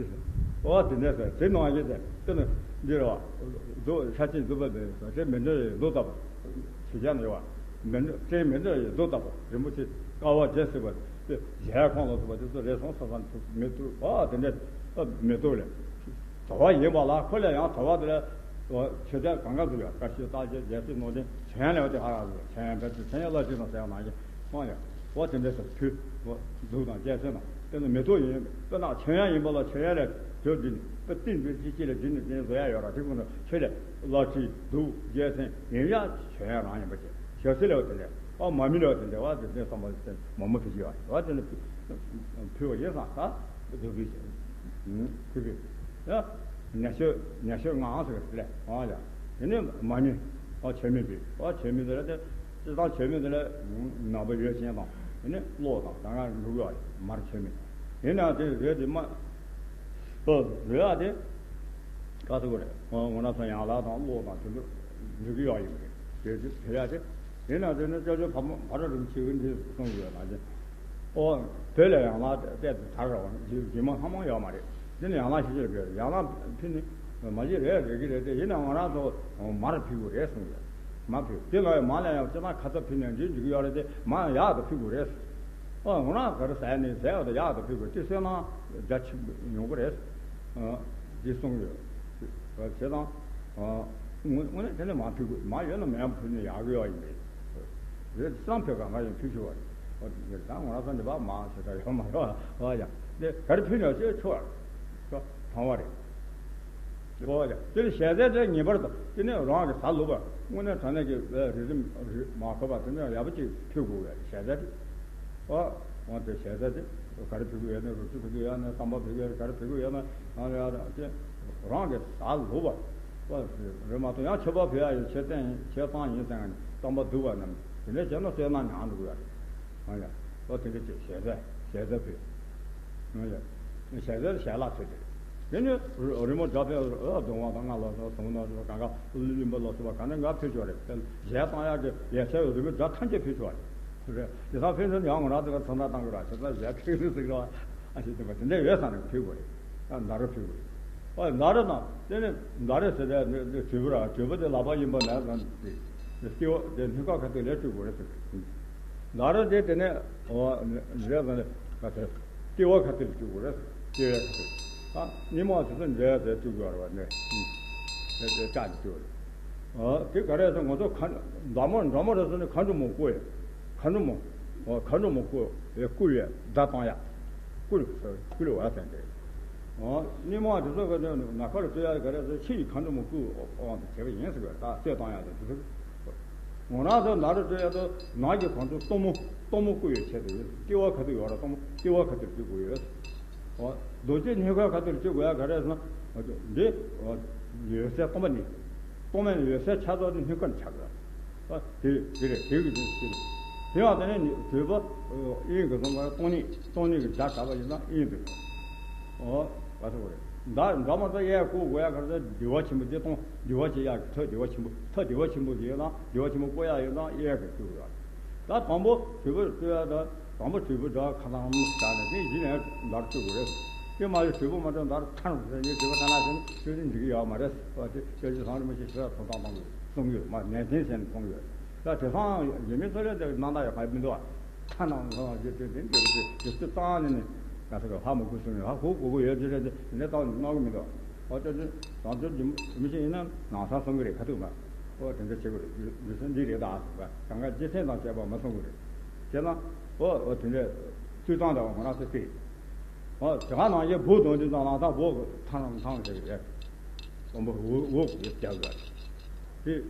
འོ་དེ་འདྲ་ཟེར་དེ་ནང་བཞིན་ཟེར་དེ་ནི་འདི་རེད་བ། རྫུ་ཆ་ཆེན་རྫུ་འཕྲུལ་ལྡན་ཟེར་དེ་མི་འདྲ་རེད་རྫུ་ལྟ་བུ། ཞེས་བྱ་ནི་ཡོད་བ། མི་འདྲ་ཅན་མི་འདྲ་ཡི་རྫུ་ལྟ་བུ་རིན་པོ་ཆེ་དཀའ་བ་བརྒྱད་ཟེར་བ་དེ་གཞལ་ཡས་ཁང་ལ་སོགས་པ་དེ་ཚོ་རེ་ཟུང་ས་ས་མི་ཐུབ་བ་དེ་འདྲ་མི་ཐུབ་ལས། དོ་བ་ཡིན་པ་ལ་ཁོ་ལས་ཡང་དོ་བ་དེ་ལས། ཆོས་དད་གང་ག་ཚོ་ཡོད། བཀའ་བཤད་བརྟག་དཔྱད་རྒྱལ་སྲས་ནོར་ལྡན་ཆོས་ཡང་ལས་དེ་ཧ་ར་ཚོ་ཆོས་ཡང་བེད་སྤྱོད་ཆོས་ཡང་བླ་སྤྱི་དང་ཟེར་བ་ནང་བཞིན་སོང་ཡ། འོ་དེ་འདྲ་ཞིག་ཕུལ། འོ་གདུགས་དང་རྒྱལ་མཚན་དང་དེ་ནི་མེ་ཏོག་ཡིན། དཔེར་ན་ཆོས་ཡང་ཡིན་པ་ལ་ཆོས་ཡང་ལས་དེ་འདི་ནི་དཔེ་ཏིང་འདི་ཅི་ཅི་ལ་འདི་ནི་འདི་ནི་བཟོ་ཡ་ཡོད་ར། དེ་ཀུན་ལ་ཆོས་ལས་བླ་སྤྱི་གདུགས་རྒྱལ་མཚན་ཡིན་ཡ་ཆོས་ཡང་རང་ཡིན་པ་བྱས། ཞབས་བསིལ་ལས་དེ་འདྲ། ཨ་མ་མི་ལས་དེ་འདྲ་བ་དེ་འདྲ་བསམ་པ་དེ་མོག་མོག་ཕུལ་གྱི་བ་བ་དེ་འདྲ་ཕུལ་བ་ཡིན་ཙང་ད་གདུགས་ཕུལ་ཕུལ་བའི་ཡ། ཉ་ཤོད་ཉ་ཤོད་ངང་ཟེར་གི་ལས་ཨ་ཡ། དེ་ནས་མ་ཉེ་ཨ་ཆོས་མིན་པའི་ཨ་ཆོས་མིན་དེ་ལ་དེ་སྤྱི་བཏང་ཆོས་མིན་དེ་ལ་ནག་པོ་ཡོད་ཅན་དང་དེ་ནས་གློག་དང་ད་ང་འབྲུག་ཡོད་མར་ཆོས་མིན། དེ་ན་དེ་རེད་དེ་མ་ཨ་རེད་ཨ་དེ་ག་ཚོད་རེད། ངོ་ན་ཚོ་ཡང་ལག་དང་གློག་དང་དེ་ཚོ་འབྲུག་ཡོད་ཡིན་རེད། དེ་དེ་དེ་ཡ་དེ་དེ་ན་དེ་ནས་ཅོ་ཅོ་ཕ་མ་ཕ་ར་རིམ་ཆེ་གི་འདི་གསུང་གི་ཡོད་ན་དེ། ཨོ། བོད་ལ་ཡང་ལག་བལྟས་ཏེ་དར་ར་བ་རྗེས་མ་ཧ་མང་ཡོད་མ་རེད། འདི་ནི་ཡང་ལག་ཤེས་ཀྱི་རེད། ཡང་ལག་ཕུལ་ནི་མ་བྱེད་རེད་རེད་ཀྱི་རེད་དེ་ཡིན་ན་ང་རང་ཚོ་མར་ཕུལ་དགོས་རེད་གསུངས་ཡོད། མར་ཕུལ་དེ་ལ་ཡང་མར་ལ་ཡང་ཅི་ན་ཁ་ཚ་ཕུལ་ནས་འདི་འཇུག་གི་ཡོད་རེད་དེ་མར་ཡག་ཏུ་ཕུལ་དགོས་རེད། ཨོ་ང་རང་ག་རེ་ཟས་ནི་ཟས་བ་དང་ཡག་ཏུ་ཕུལ་དགོས་དེ་སོན་ན་རྒྱ་ཆེ་ཡོང་གི་རེད། འདི་གསུངས་ཡོད། བྱས་ཙང་། དངོས་གནས་དེ་ནས་མར་ཕུལ་དགོས་མར་ཡོད་ན་མེད་ཡང་ཕུལ་ནས་ཡག་གི་ཡོད་ཡིན་པས། རེད་བསམ་ཐོས་གང་ག་ཡང་ཕུལ་ཆོག་པ་རེད། ཨོ་དེ་ད་ང་རང་ཚོ་འདི་བ་མང་ཆེ་ད་ཡོད་མ་རེད་བ། ཨོ་ཡ། དེ་ག་རེ་ཕུལ་ནས་ཆོག་ཆོག་པ་རེད། ཨོ་ཡ། དེ་ལ་ཞལ་ཟས་དེ་ངེས་པར་དུ་དེ་ནས་རང་གི་ཟ་ལུགས་པ་དངོས་གནས་དྲང་གནས་ཀྱི་རི་རི་མ་ཁོ་པ་དེ་ནས་ཡག་པོ་ཅིག་ཕུལ་དགོས་པའི་ཞལ་ཟས་དེ། ཨོ། འོ་དེ་ཞལ་ཟས་དེ་ག་རེ་ཕུལ་དགོས་ཡོད་ན་རོ་ཚུ་ཕུལ་དགོས་ཡོད་ན་རྩམ་པ་ཕུལ་དགོས་ག་རེ་ཕུལ་དགོས་ཡོད་ན་ཨ་ཡ་ཅེ་རང་གི་ཟ་ལུགས་པ། ཨོ་རེད་མ་གཏོགས་ཡང་མཆོད་པ་ཕུལ་ཡ་ཡོད་མཆོད་རྟེན་མཆོད་རྟེན་ཡིན་ཟེར་ནས་རྩམ་པ་བསྡུ་བ་རྣམས་དེ་འདྲ་བྱས་ན་བསོད་ནམས་ཉུང་འགྲོ་གི་ཡོད་རེད། ཨ་ཡ། ཨོ་དེ་འདྲ་ཅེ་ཞལ་ཟས་ཞལ་ཟས་ཕུལ། ཨ་ཡ། ཞལ་ཟས་ཞལ་ལག་ཚོད་དེ། དེ་ནས་རི་མོ་འདྲ་ཕན་ཨ་གདོང་བ་དང་རྔ་ལ་སོགས་དུང་ལ་སོགས་གང་ག་གླུ་ལིན་པ་ལ་སོགས་པ་གང་ནས་འགའ་ཕུལ་ཆོག་རེད། གཞས་བཏང་ཡག་གི་ཡ་ཆ་ཡོད་རི་མོ་འདྲ་ཐམས་ཅད་ཕུལ་ཆོག་རེད། རེད། དེ་དག་ཕན་ཚུན་ཡང་ང་རང་ཚོ་ག་ཚོད་འདྲ་བཏང་གི་ར་ཆ་ཚ་གཞས་ཕུལ་ནི་ཟིག་ར་ཨ་ཞིག་དེ་པ་དེ་འདྲ་ཡོད་ས་ནས་ཕུལ་དགོས་རེད། ཨ་མདའ་རུ་ཕུལ་དགོས་རེད། ཨ་མདའ་རུ་དང་དེ་ནས་མདའ་རུ་ཟེར་དེ་དྲིལ་བུ་ར་དྲིལ་བུ་དེ་ལག་པ་གཡོན་པ་ནས་དང་དེ་སྐྱེ་བོ་དེ་སྣོད་ཁ་ཁ་ཐུག་ལས་སྤྲུལ་དགོས་རེད་ཟེར། མདའ་རུ་དེ་དེ་ནས་འོ་རེད་ཟེར་ནས་ག་ཚོད། ལྟེ་བ་ཁ་ཐུག་ལ་བཅུག་དགོས་རེད། ལྟེ་བའི་ཁ་ཐུག་ཨ་སྙེ་མོ་དེ་ཚོ་འདྲེས་དེ་བཅུག་དགོས་རེད་བ་ནས། དེ་དེ་ལྕགས་ནས་བཅུག་རེད། ཨ་དེ་ག་རེ་ཟེར་ང་ཚོ་མཁའ་འགྲོ་མ་འགྲོ་མ་རེད་ཟེར་ནས་མཁའ་འགྲོ་མ་བསྐུལ་ཡ། མཁའ་འགྲོ་མ། ཨ་མཁའ་འགྲོ་མ་བསྐུལ་ཡ་བསྐུལ་བའི་བརྡ་བཏང་ཡ། བསྐུལ་བསྐུལ་བ་ཟེར་དེ། ཨ་སྙེ་མོ་དེ་ཚོ་ག་ནས་ནམ་མཁའ་ལ་སྤྲོད་ཡ་ག་རེ་ཟེར་ཕྱི་ཡི་མཁའ་འགྲོ་མ་བསྐུལ་དབང་དུ་བྱས་པ་ཡིན་ཟེར་བའི་བརྡ་སྤྲོད་བཏང་ཡ་དེ་དེ་ཚོ། ང་རང་ཚོ་མདའ་རུ་སྤྲོད་ཡ་དང་ནགས་ཀྱི་གོང་དུ་གཏུམ་མོ་གཏུམ་མོ་བསྐུལ་བའི་ཆེད་དུ་ལྟེ་བ་ཁ་ཐུག་ཡོད་ར་གཏུམ་མོ་ལྟེ་བ་ཁ་ཐུག་བཅུག་དགོས་ཡོད། འོ། རྡོ་རྗེ་སྙིང་ཁར་ཁ་ཐུག་བཅུག་དགོས་ཡ་ག་རེ་ཟེར་ན། འདི། འོ། འོད་ཟེར་སྟོང་པ་ཉིད། སྟོང་པ་ཉིད་འོད་ཟེར་ཆགས་ཚོགས་དེ་སྙིང་ཁར་ཆགས་དགོས། འོ། དེ་དེ་རེད་དེ་གི་དེ་དེ་རེད། དེ་ཡང་དེ་ནས་དྲིལ་བུ། དབྱིངས་ཀྱི་གཟུངས་ཀ་སྟོང་ཉིད་སྟོང་ཉིད་ཀྱི་བརྡ་བཏགས་པ་ཡིན་ན་དབྱིངས་དུ་འགྲོ། འོ། ག་ཚོད་རེད། མདའ་འདྲ་མ་ཚོ་གཡས་བསྐུལ་དགོས་ཡ་ག་རེ་ཟེར་བདེ་བ་ཆེན་པོ་དེ་གཏོང་བདེ་བ་ཆེ་ཡ་གི་ཐོད་བདེ་བ་ཆེན་པོ་ཐོད་བདེ་བ་ཆེན་པོ་དེ་ཡོད་ན་བདེ་བ་ཆེན་པོ་བསྐུལ་ཡ་ཡོད་ན་གཡས་ཀྱི་བསྐུལ་དགོས་ཡ། ད་དང་པོ་དྲིལ་བུ་སྤྲོད་ཡ་ད་དང་པོ་དྲིལ་བུ་འདྲ་ཁ་ཐང་བྱས་ནས་དེ་གཞི་ནས་མདའ་སྤྲོད་དགོས་རེད། དེ་མ་ཡོད་དྲིལ་བུ་མ་སྤྲོད་མདའ་ཐང་ཟེར་ནས་དྲིལ་བུ་ཐང་ན་ཟེར་ནས་སྤྲོད་དུ་འཇུག་གི་ཡོད་མ་རེད། བ་དེ་སྤྱོད་རྒྱུ་བཟང་རིན་པོ་ཆེ་ཞེ་དྲག་ཐོབ་ཐང་གཏོང་གི་གསུང་གི་ཡོད་མ་ནན་ཏན་བྱས་ནས་གསུང་གི་ཡོད། ད་དེང་སང་ཡིན་མིན་ཚོ་ལས་དེ་གནང་ད་ཡོད་ཁ་མི་འདུག་བ། ཐ་ན་ལྷ་རྗེ་བཙུན་དེ་འདྲ་གི་དེ་ཚོ་གཙང་ནས་ནི་ང་ཚོ་གི་ཧ་མ་གོ་གསུང་ནས་ཧ་གོ་གོ་གོ་ཡོད་དེ་རེད་དེ་འདྲ་གཙང་ནས་གནང་གི་མི་འདུག་ཨོ་ཅོ་ཅོ་རང་ཚོ་རྒྱུ་མི་ཤེས་ཡིན་ན་ནང་ས་གསུང་གི་རེད་ཁ་ཐུག་མ། ཨོ་དེ་འདྲ་བྱེད་དགོས་རེད། རྒྱུ་མཚན་འདི་རེད་ད་ཟེར་བ་གང་ག་རྗེས་མཐུན་དང་བཅས་པ་མ་གསུང་གི་རེད། བྱས་ན་ཨོ་ཨོ་དེ་འདྲ་ཚུལ་གཙང་འདྲ་བ་ང་རང་ཚོ་ཤེས། ཨོ་དེ་ག་ནང་བཞིན་བུ་དོན་འདི་དང་ནང་ས་བུ་ཐང་རང་ཐང་ཟེར་གི་རེད། སྟོན་པ་འོ་འོ་གི་རྒྱབ་ཡོད་རེད།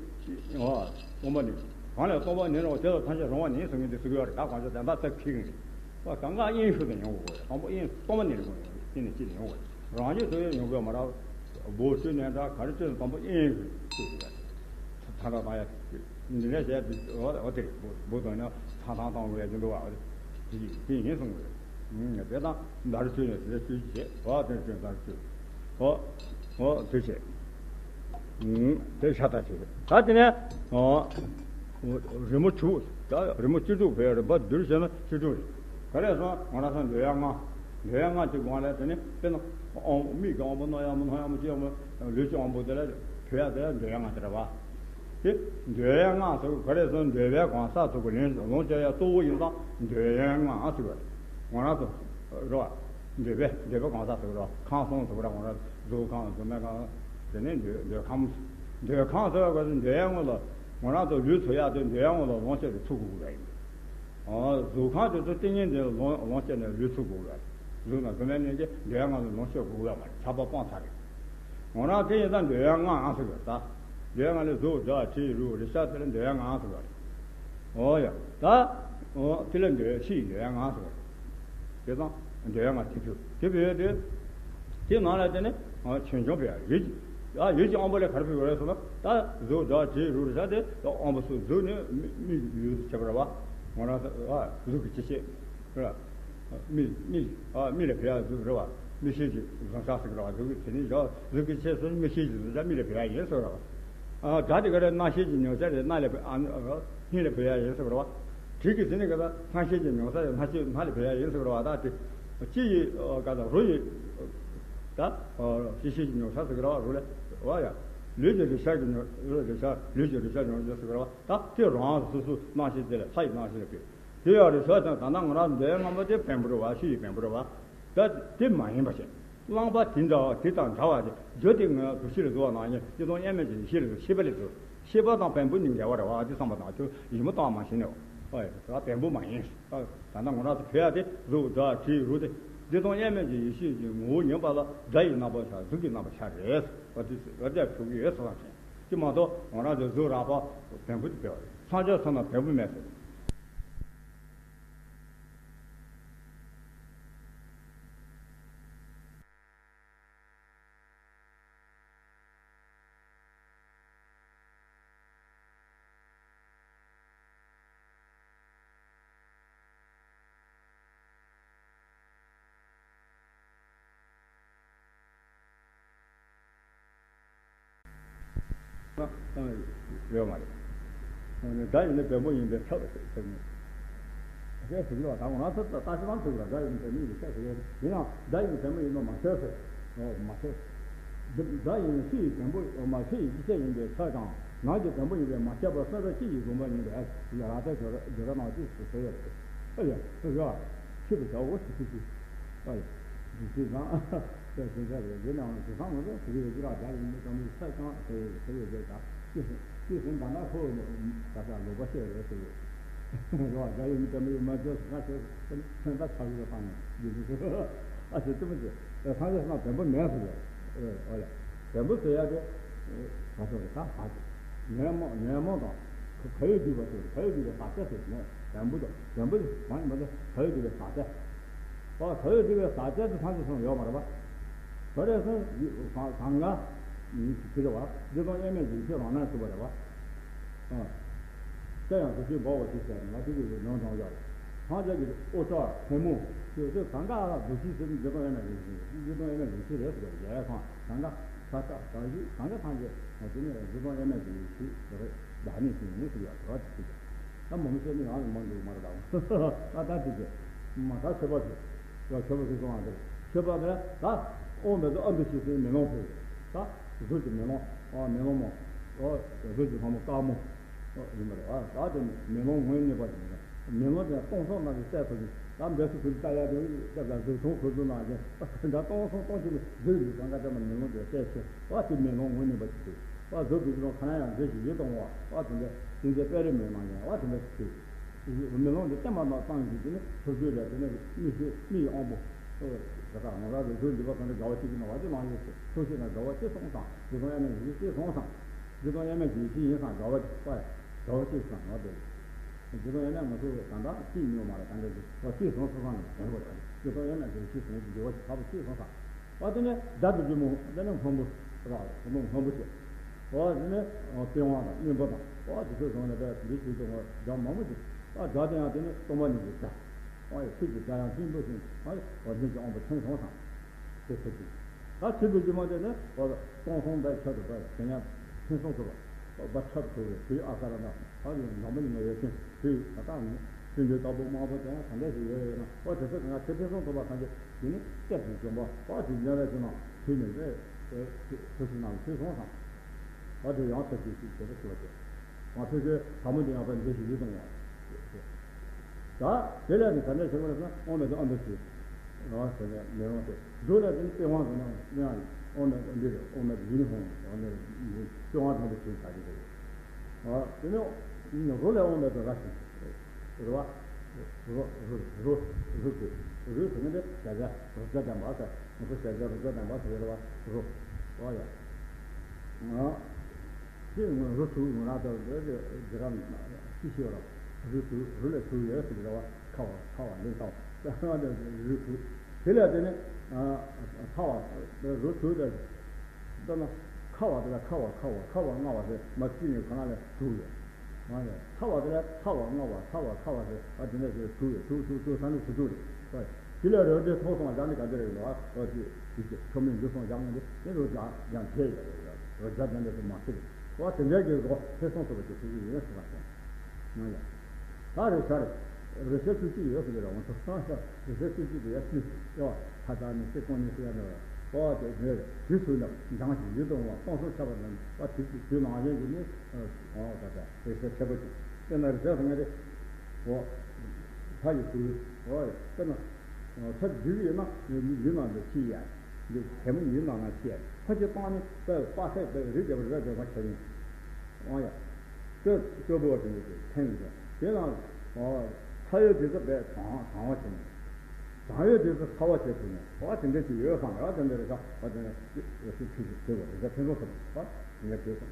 དེ། ཨོ། སྟོན་པ་ནི། གང་ལས་སྟོན་པ་ནི་རོ་དེ་ལ་ཐམས་ཅད་རུང་བ་ནི་གསུང་མཁན་དེ་སུ་ཡོད་རེད་ད་གང་ཆ་དེ་འདྲ་ཚབ་ཁྱི་གིན་རེད། ཨོ་གང་ག་དབྱིངས་ཤུགས་དེ་ཡོང་དགོས་རེད། དང་པོ་དབྱིངས་སྟོན་པ་ནི་རེད་དགོས་ཡོང་རེད། དེ་ནི་ཅི་ནས་ཡོང་དགོས་རེད། རང་རྒྱུད་སུ་ཡོད་ཡོང་དགོས་མ་རེད། བུ་སུ་ནས་འདྲ་ག་རེ་བྱས་ནས་དང་པོ་དབྱིངས་ཤུགས་ཤུགས་ཡོད་རེད། ཐ་ཐ་ད་ཡ། འདི་འདྲ་བྱས་དུས་ཨོ་ཨོ་དེ་རེད་བུ་བུ་དང་ནི་ཐང་ཐང་ཐང་དགོས་ཡ་ཅི་འདུག་བ་ཨོ་དེ་དེ་ཡིན་གསུང་དགོས་རེད། དེ་དང་འདར་བཅུག་ནས་དེ་བཅུག་བྱས་བ་དེ་བཅུག་འདར་བཅུག་ཨོ། ཨོ་དེ་བྱས། དེ་ཤ་སྟག་བྱས། ད་དེ་ནས་ཨོ། རི་མོ་བཅུ། ད་རི་མོ་བཅུ་དྲུག་བས་རིམ་པ་བསྡུར་བྱས་ན་བཅུ་དྲུག་རེད། ག་རེ་སོང་ང་རང་ཚོ་འདོད་ཡ་ལྔ། འདོད་ཡ་ལྔ་གཅིག་གོང་ལ་དེ་ནས་དཔེར་ན་དབང་པོ་མིག་གི་དབང་པོ་རྣ་ཡི་དབང་པོ་སྣ་ཡི་དབང་པོ་ལྕེ་ཡི་དབང་པོ་ལུས་ཀྱི་དབང་པོ་དེ་ལ་བོད་ཡ་དེ་ལ་འདོད་ཡ་ལྔ་དེ་རེད་བ། དེ་འདོད་ཡ་ལྔ་ཟེར་ག་རེ་སོང་འདོད་པའི་གང་ཟག་ཚོ་གི་ལན་ལོངས་སྤྱོད་ཡ་གཙོ་བོ་ཡིན་ཙང་འདོད་ཡ་ལྔ་ཟེར་བ་རེད། ང་རང་ཚོ་རེད་བ། འདོད་པའི་འདོད་པའི་གང་ཟག་ཟེར་བ་རེད་བ། ཁམས་གསུམ་ཟེར་བ་རེད། ང་རང་གཟུགས་ཁམས་གཟུགས་མེད་ཁམས་དེ་ནས་འདོད་འདོད་ཁམས། འདོད་ཁམས་ཟེར་བ་ག་ཚོད་འདོད་ཡ་ངོ་ལ་ང་རང་ཚོ་ལུས་ཚུགས་ཡ་དེ་འདོད་ཡ་ངོ་ལ་ལོངས་སྤྱད་དེ་ཚུགས་དགོས་ཀྱི་ཡིན། གཟུགས་ཁམས་དེ་ཚོ་ཏིང་ངེ་འཛིན་ལ་ལོངས་ལོངས་སྤྱད་ནས་ལུས་ཚུགས་དགོས་ཀྱི་ཡིན། གཟུགས་ན་གཟུགས་མེད་ནས་ཀྱི་འདོད་ཡ་ལྔ་ལ་ལོངས་སྤྱད་དགོས་ཀྱི་ཡོད་མ་རེད། ཆགས་པ་སྤངས་ཚར་རེད། ང་རང་དེ་ཡིན་ཙང་འདོད་ཡ་ལྔ་ཨང་ཟེར་གི་ད། འདོད་ཡ་ལྔ་ལས་གཟུགས་སྒྲ་དྲི་རོ་རེག་བྱ་དེ་ལ་འདོད་ཡ་ལྔ་ཨང་ཟེར་གི་རེད། ཨོ་ཡ། ད། ཨོ་དེ་ལ་འདོད་ཡ་ཕྱི་ཡི་འདོད་ཡ་ལྔ་ཟེར་གི་རེད། དེ་དང་འདོད་ཡ་ལྔ་དེ་ཚོ་དེ་བས་དེ། དེ་ནང་ལ་དེ་ནི་ཆོས་འབྱུང་བས་ཡུལ་གྱི། ཨ་ཡུལ་གྱི་དབང་པོ་ལས་ག་རེ་ཕེབས་ཡོད་རེད་ཟེར་ན། ད་གཟུགས་སྒྲ་དྲི་རོ་རེག་བྱ་དེ་དབང་པོ་སོགས་གཟུགས་ནི་མིག་གི་ཡུལ་དུ་བྱེད་པ་རེད་བ། ང་རང་ཨ་གཟུགས་ཀྱི་སྤྱི་བྱེ་བྲག་རེད་བ། མིག་མིག་ཨ་མིག་ལ་ཕེབས་ཡ་གཟུགས་རེད་བ། མིག་ཤེས་ཀྱི་བཟུང་བྱ་ཟེར་གི་རེད་བ། གཟུགས་ཀྱི་དེ་ནི་གཟུགས་ཀྱི་ཕྱི་སོ་མིག་ཤེས་ཀྱི་བཟུང་བྱ་མིག་ལ་ཕེབས་ཡ་ཡིན་ཟེར་གི་རེད་བ། ཨ་སྒྲ་དེ་ག་རེ་རྣ་ཤེས་ཀྱི་མྱོང་བྱ་རེད། རྣ་ལ་ཕེབས་ཨ་སྙིང་ལ་ཕེབས་ཡ་ཡིན་ཟེར་གི་རེད་བ། དྲི་གི་དེ་ནི་ག་ད་སྣ་ཤེས་ཀྱི་མྱོང་བྱ་རེད། སྣ་ཤེས་སྣ་ལ་ཕེབས་ཡ་ཡིན་ཟེར་གི་རེད་བ། ད་དེ་ལྕེ་ཡི་ག་ད་རོ་ཡི་ད་ལྕེ་ཤེས་ཀྱི་མྱོང་བྱ་ཟེར་གི་རེད་བ། རོ་ལ་བ་ཡ། ལུས་ཀྱི་རེག་བྱ་གི་མྱོང་རེག་བྱ་ལུས་ཀྱི་རེག་བྱ་མྱོང་བྱ་ཟེར་གི་རེད་བ། ད་དེ་རང་སོ་སོའི་རྣ་ཤེས་དེ་ལ་ལྷ་ཡི་རྣ་ཤེས་ལ་ཕེབས། དེ་ཡང་རེག་བྱ་དང་ད་ལྟ་ང་རང་འདོད་ཡ་ལྔ་པོ་དེ་བེམ་པོ་རེད་བ། ཕྱི་ཡི་བེམ་པོ་རེད་བ། ད་དེ་མ་ཡིན་པ་ཞིག་རླངས་པ་དེ་འདྲ་བ་དེ་དང་འདྲ་བ་དེ་རྒྱུ་དེ་ངའི་གཟུགས་ཤེས་ལ་གཟུ་བ་ནང་བཞིན་སྤྱི་དང་དབྱེར་མེད་ཀྱི་ཡེ་ཤེས་ལ་ཤེས་པ་ལ་གཟུ། ཤེས་པ་དང་བེམ་པོ་གཉིས་འགལ་བ་རེད་བ། དེ་བསམ་པ་དང་ཆོས་ཡིན་པ་བཏང་མ་ཤེས་ནས། ཨོ་ཡ། ད་བེམ་པོ་མ་ཡིན། ད་ད་ལྟ་ང་རང་ཚོ་ཕེབས་ཡ་དེ་གཟུགས་སྒྲ་དྲི་རོ་དེ་སྤྱི་དང་དབྱེར་མེད་ཀྱི་ཡེ་ཤེས་ཀྱི་ངོ་བོ་ཉིད་པ་ལ་སྒྲ་ཡི་རྣམ་པ་ཆགས། གཟུགས་ཀྱི་རྣམ་པ་ཆགས་རེད། ཨོ་དེ་ཨོ་དེ་ཐུག་གི་ཡོད་ཟེར་བ་ཞིག་དེ་མ་གཏོགས་ང་རང་ཚོ་གཟུགས་རགས་པ་བེམ་པོ་དེ་ཕེབས་པ་རེད། སངས་རྒྱས་ཚོ་ན་བེམ་པོ་མེད་ཟེར། བཏང་ཡོད་མ་རེད། སྒྲ་ཡིས་ནི་བེམ་པོ་ཡིན་པས་ཁྱབ་ཟེར་ནས། ཞེས་ཟེར་གྱི་རེད་བ། ད་ང་རང་ཚོ་ལྟ་ཞིབ་ཙམ་བྱེད་དགོས་ར། སྒྲ་ཡིས་ནི་བེམ་པོ་ཡིན་པས་ཁྱབ་ཟེར་གྱི་རེད། ཡིན་ནའང་སྒྲ་ཡིས་ནི་བེམ་པོ་ཡིན་པས་མ་ཁྱབ་ཟེར། མ་ཁྱབ། སྒྲ་ཡིས་ནི་ཕྱི་ཡི་བེམ་པོ་མ་ཕྱི་ཡི་སྤྱི་བྱེ་བྲག་ཡིན་པས་ཁྱབ་ཀྱང་ནང་གི་བེམ་པོ་ཡིན་པས་མ་ཁྱབ་པར་སེམས་རབ་ཕྱི་ཡི་བཟུང་བ་ཡིན་པས་ལ་ར་ཏའི་བྱེ་བྲག་རྣམས་ཀྱིས་ཟེར་ཡོད་རེད། ཨ་ཡ་ཨ་ཡ། ཕྱི་དུ་བྱའོ་ཞེས་ཞུ། ཨ་ཡ། དེ་བཞིན་དང་། དེ་བཞིན་དུ་ཡིན་ནའང་དེང་སང་ང་ཚོ་དེ་ཡི་སྒྲ་སྒྲ་ཡིན་མིན་ཙམ་ལས་ས་ཀྱང་དེ་ཡི་དེ་ཡི་སྒྲ་དང་ཅི་ཟེར་ཅི་ཟེར་ད་ནི་ཁོ་ད་ལྟ་ལོག་པ་བཤད་རེད་ཟེར་ཡོད། རེད་བ། སྒྲ་ཡིན་མིན་ཙམ་ཡིན་མ་ཚོས་ང་ཚོས་ཚོན་མདའ་ཚ་བོ་བཏང་ནས་ཡིན་ཟེར། ཨ་ཙི་ཙི་མོ་ཅིག་སངས་རྒྱས་སོང་ན་བེམ་པོ་མེད་ཟེར་ཡོད། ཨོ་ལེ། བེམ་པོ་ཟེར་ཡ་དེ་ག་ཚོད་རེད། ད་ཧ་ཅི་ཉོན་མོངས་ཉོན་མོངས་དང་བག་ཡོད་སྡུད་པ་ཟེར། བག་ཡོད་སྡུད་པའི་ཟག་བཅས་ཟེར་ནས་བེམ་པོ་དང་བེམ་པོ་དེ་གང་ཡིན་པ་དེ་བག་ཡོད་སྡུད་པའི་ཟག་བཅས། ཨོ་བག་ཡོད་སྡུད་པའི་ཟག་བཅས་དེ་སངས་རྒྱས་སོང་ཡོད་མ་རེད་པ། ད་རེས་སོང་གང་ག་ནི་ཞིག་ཕྱི་རེད་བ། སྤྱི་དང་དབྱེར་མེད་ཀྱི་ཡེ་ཤེས་རང་སྣང་ཟེར་བ་རེད་བ། ཨ། དེ་ཡང་འདུ་ཤེས་འབར་བ་ཞིག་བྱས་ནས་ང་ཚོ་གི་ནང་དྲངས་ཡོད་རེད། སངས་རྒྱས་ཀྱི་དབུ་སྐྲ་ཐལ་མོ་ཞེས་ཚོས་གང་ག་ལ་འདུ་ཤེས་ཟེར་ནས་སྤྱི་དང་དབྱེར་མེད་ཀྱི་ཡེ་ཤེས། སྤྱི་དང་དབྱེར་མེད་ཀྱི་ཡེ་ཤེས་རེད་ཟེར་བ་རེད། ཡ་ཡ་ཁང་གང་ག་ས་ཆ་བྱ་གཞི་གང་ག་ཐམས་ཅད་དེ་ནས་སྤྱི་དང་དབྱེར་མེད་ཀྱི་ཡེ་ཤེས་རེད། བདག་ཉིད་ཀྱི་ཡིན་ཟེར་ཡོད་རེད་བ། དེ་ད་མང་པོ་བཤད་ན་ཡང་ཡང་མང་འགྲོ་གི་མ་རེད་ད། ཨ་ད་དེ་ཚོ་མ་ད་མཆོད་པ་ཞིག་ཡང་མཆོད་པ་ཞིག་གསུང་བ་རེད། མཆོད་པ་དེ་ད་ཨོཾ་བཛྲ་ཨ་ཏི་ཤཱི་ཟེར་མེ་ལོང་ཕུལ། ད་གཟུགས་ཀྱི་མེ་ལོང་། ཨ་མེ་ལོང་མོ། ཨོ་གཟུགས་ཀྱི་ལྷ་མོ་དཀར་མོ། ཨོ་ཡིན་པ་རེད། ཨ་ད་དེ་མེ་ལོང་ངོས་གཉིས་པ་ཞིག་རེད། མེ་ལོང་དེ་སྟོང་སོང་ནང་གི་གསལ་ཐུབ་ཀྱི། ད་འབྲས་སུ་ཕུལ་ལྟ་ཡ་དེ་སྐབས་ལ་གཟུགས་མཐོང་ཁུ་ཚུར་ནང་བཞིན་ད་སྟོང་སོང་སྟོང་ཕྱིན་ནས་གཟུགས་ཀྱི་གང་ག་དེ་མ་མེ་ལོང་དེ་གསལ་ཕྱིར་ཨ་དེ་མེ་ལོང་ངོས་གཉིས་པ་ཞིག་ཕུལ། ཨ་གཟུགས་ཀྱི་ལོ་ཁ་ན་ཡང་མཛེས་ཤིང་ཡིད་དུ་འོང་བ། ཨ་དེ་འདྲ་ཅི་འདྲའི་དཔེ་རིས་མེད་ནང་བཞིན་ཨ་དེ་འདྲ་ཞིག་ཕུལ། མེ་ལོང་དེ་བསྟན་པ་ནང་བཏང་ཞིག་དེ་ནི་ཐུགས་རྒྱུད་ལ་དེ་ནི་མིག་ཤེས་མིག་གི་དབང་པོ། ཨོ་ད་ལྟ་ང་རང་གི་གཟུགས་འདི་པ་གང་འདྲ་དགའ་བ་སྐྱེ་གི་ན་བ་དེ་ནང་ཡོད་ཚེ་ཐུགས་ཤེས་ན་དགའ་བ་སྐྱེ་སོང་ཙང་སྤྱི་དང་དབྱེར་མེད་ཀྱི་ཡེ་ཤེས་སྐྱེ་སོང་ཙང་། སྤྱི་དང་དབྱེར་མེད་ཀྱི་ཡེ་ཤེས་ཡིན་ཙང་དགའ་བ་དགའ་བ་སྐྱེ་སོང་ང་དེ། སྤྱི་དང་དབྱེར་མེད་ང་ཚོ་ད་ལྟ་སྐྱེས་མྱོང་མ་རེད། ད་འདྲ་ཞིག་ཨོ་སྐྱེ་སོང་སོང་ཙང་ནས་དྲན་དགོས་རེད། སྤྱི་དང་དབྱེར་མེད་ཀྱི་ཡེ་ཤེས་སོང་ཙང་དགའ་བ་ཞིག་ཕ་བོ་སྐྱེ་སོང་ཙང་། ཨ་དེ་ནས་སྒྲ་དང་རོལ་མོ་དེ་ནས་སྔོན་པོ་ར་སྔོན་པོ་སྔོན་པོ་ཆེ། ཨ་དེ་ནས་པི་ཝང་དང་སྙིང་པོ་དང་ཨ་དེ་ཚོ་བྱུང་ནས་པས་འདི་ཞིག་ཏུ་སྒྲ་མང་པོ་ཞིག་ཨ་སྒྲ་དེ་ཡང་དེ་ནས་སྟོང་པ་ཉིད་ཀྱི་སྒྲ། ཨ་ཡི་ཆོས་ཀྱི་སྒྲ་ཡང་སྙིང་པོ་ཞིག་ཨ་ཡི་ཨ་སྙིང་གི་དབང་པོ་ཐོན་སོང་དང་། དེ་ཚོ་ཅིག་ད་ཆོས་པའི་སྒྱུ་མ་དེ་ནི་སྟོང་སོང་པའི་ཆེད་དུ་པས་དེ་ཡང་ཐོན་སོང་ཐུབ་པ། པ་ཁྱབ་ཐུབ་པའི་དེའི་ཨ་ཀ་ར་ན་ཨ་ཡི་ནང་མི་ཡིན་ན་ཡོད་ཅིང་དེའི་ད་ལྟ་ནི་སྤྱི་འདུས་ལྟ་བུ་དམར་པོ་དེ་ཡང་ག་འདྲ་ཞིག་ཡོད་ཡོད་ན་ཨོ་དེ་ཚོ་གང་ག་ཆེ་ཐེ་ཚོམ་ཐུབ་པ་གང་ཅི་དེ་ནི་སྐད་དུ་འཇོམས་པ་ཨོ་དེ་ཉན་རེ་ཞུ་ན་དུས་ནས་རེ་ཐུགས་སུ་ནང་ཐུག་སོང་ཙང་ཨོ་དེ་ཡང་ཐུགས་རྗེ་ཞིག་བྱེད་པ་ཞུ་བ་དེ་ང་ཐུགས་རྗེ་དམ་པོ་དེ་ཡང་པ་འདི་ཞིག་ཡིད་དུ་འོང་བ། ད་དེ་ལས་ནི་ག་འདྲ་ཞིག་བ་ལ་ཨོ་མེ་དེ་ཨ་འདི་ཞིག་ཨོ་ཟེར་ནས་མེ་ལོང་དེ་འདུག་ལ་དེ་ནི་པི་ཝང་ཟེར་ན་མེ་ཡང་ཡིན། དབང་མེད་པ་འདི་རེད། དབང་མེད་པ་ཡིན་ཧོང་ཡང་ནི་སྤྱོད་པ་ཐམས་ཅད་བྱེད་བྱ་གི་རེད། ཨ་དེ་ནི་རོ་ལས་དབང་མེད་པའི་ར་ཞིག་རེད་བ། རོ་རོ་རོ་རོ་དེ་རོ་དེ་ནི་བྱ་བྱ་རོ་བྱ་ལྡན་པ་ཟེར། ང་ཚོ་བྱ་བྱ་རོ་བྱ་ལྡན་པ་ཟེར་རེད་བ། རོ་ཨ་ཡ། ཨ་དེ་རོ་དུག་ང་རང་ཚོ་འདི་ར་ཅི་ཤེས་ར། རོ་དུག་རོ་ལས་དུག་ཡོད་ཟེར་གི་རེད་བ། ཁ་བ་ཁ་བ་ལེན་ཐང་། རོ་དུག་དེ་ལས་དེ་ནི་ཨ་ཚ་བ་རོ་དུག་དེ། ལྟ་ན། ཁ་བ་དེ་ལ་ཁ་བ་ཁ་བ་ཁ་བ་ལྔ་བ་ཟེར་མ་བརྩིས་ནས་ཁོ་རང་ལ་དུག་ཡོད། ང་ཡང་ཚ་བ་དེ་ལ་ཚ་བ་ལྔ་བ་ཚ་བ་ཁ་བ་ཟེར་ཨ་དེ་འདྲ་ཟེར་དུག་ཡོད། དུག་དུག་དུག་ས་ནི་དུག་དུག་རེད། ཨ་དེ་ལ་རོ་དེ་ཐོག་སོང་བ་བཞག་ནི་ག་འདི་རེད་ལོ། ཨ་ཨ་ཅེ་དེ་ཅེ་ཆོ་མེད་འདི་སོང་བཞག་ནི་དེ་རོ་བཞག་ཡང་བྱས་ཡོད་རེད། རོ་བཞག་དེ་འདྲ་ཟེར་མ་ཟེར་རེད། ཨ་དེ་འདྲ་གི་རོ་ཐེ་ཚོམ་སོགས་པ་ཅིག་དུག་ཡོད་ཟེར་བ་སོང་། ང་ཡང་། ད་རེ་ས་རེ། རེ་ས་བཅུ་གཅིག་ཡོད་ཟེར་གི་རེད། འོང་ཐོག་སང་ས་རེ་ས་བཅུ་གཅིག་དེ་ཡ་བཅུ་ཡོད། ད་ད་ནི་སེ་ཀོང་ནི་སེ་ཡ་ནི་རེད། ཨོ་དེ་རེད། དུས་སུ་ལ་འགྱངས་ཤིང་ཡིད་དུ་འོང་བ་སྟོང་གསུམ་ཁྱབ་པ་རྣམས་པ་དུས་དུས་ནང་བཞིན་གྱི་ནི། ཨོ་ད་ད་རེ་ས་ཁྱད་པར་ཅན། དེ་ན་རེ་ས་ཟེར་ང་རེ། ཨོ། ལྷ་ཡི་དུས། ཨོ་ཡ་དེ་ན། ཚ་རྒྱུ་ཡིན་ན་ཡིན་ན་འདི་ཤི་ཡ། འདི་ཞེ་མོ་ཡིན་ན་ན་ཤི་ཡ། ཕ་ཆེ་བཏང་ནི་པ་པ་ས་པ་རི་རྒྱབ་རི་རྒྱབ་མ་ཁྱེར་ཡིན། ཨོ་ཡ། སྟོད་སྟོད་པོ་དེ་ཡོད་དེ་ཐེངས་ཡོད་དེ་ལ། ཨོ། ཚ་ཡོད་དེ་ཚོ་བས་གྲང་གྲང་བ་བྱས་ནས། གྲང་ཡོད་དེ་ཚོ་ཚ་བ་བྱས་ཐུབ་ནས་ཨོ་དེ་འདྲ་ཅིག་ཡོད་ཙང་ཨོ་དེ་འདྲ་རེད་ཤག་ཨོ་དེ་འདྲ་ཡོད་ཤུགས་ཆུ་ཞིག་དེ་བ་རེ་ས་ཐེངས་སོ་ཐུབ་ཨོ་དེ་འདྲ་བྱས་ཙང་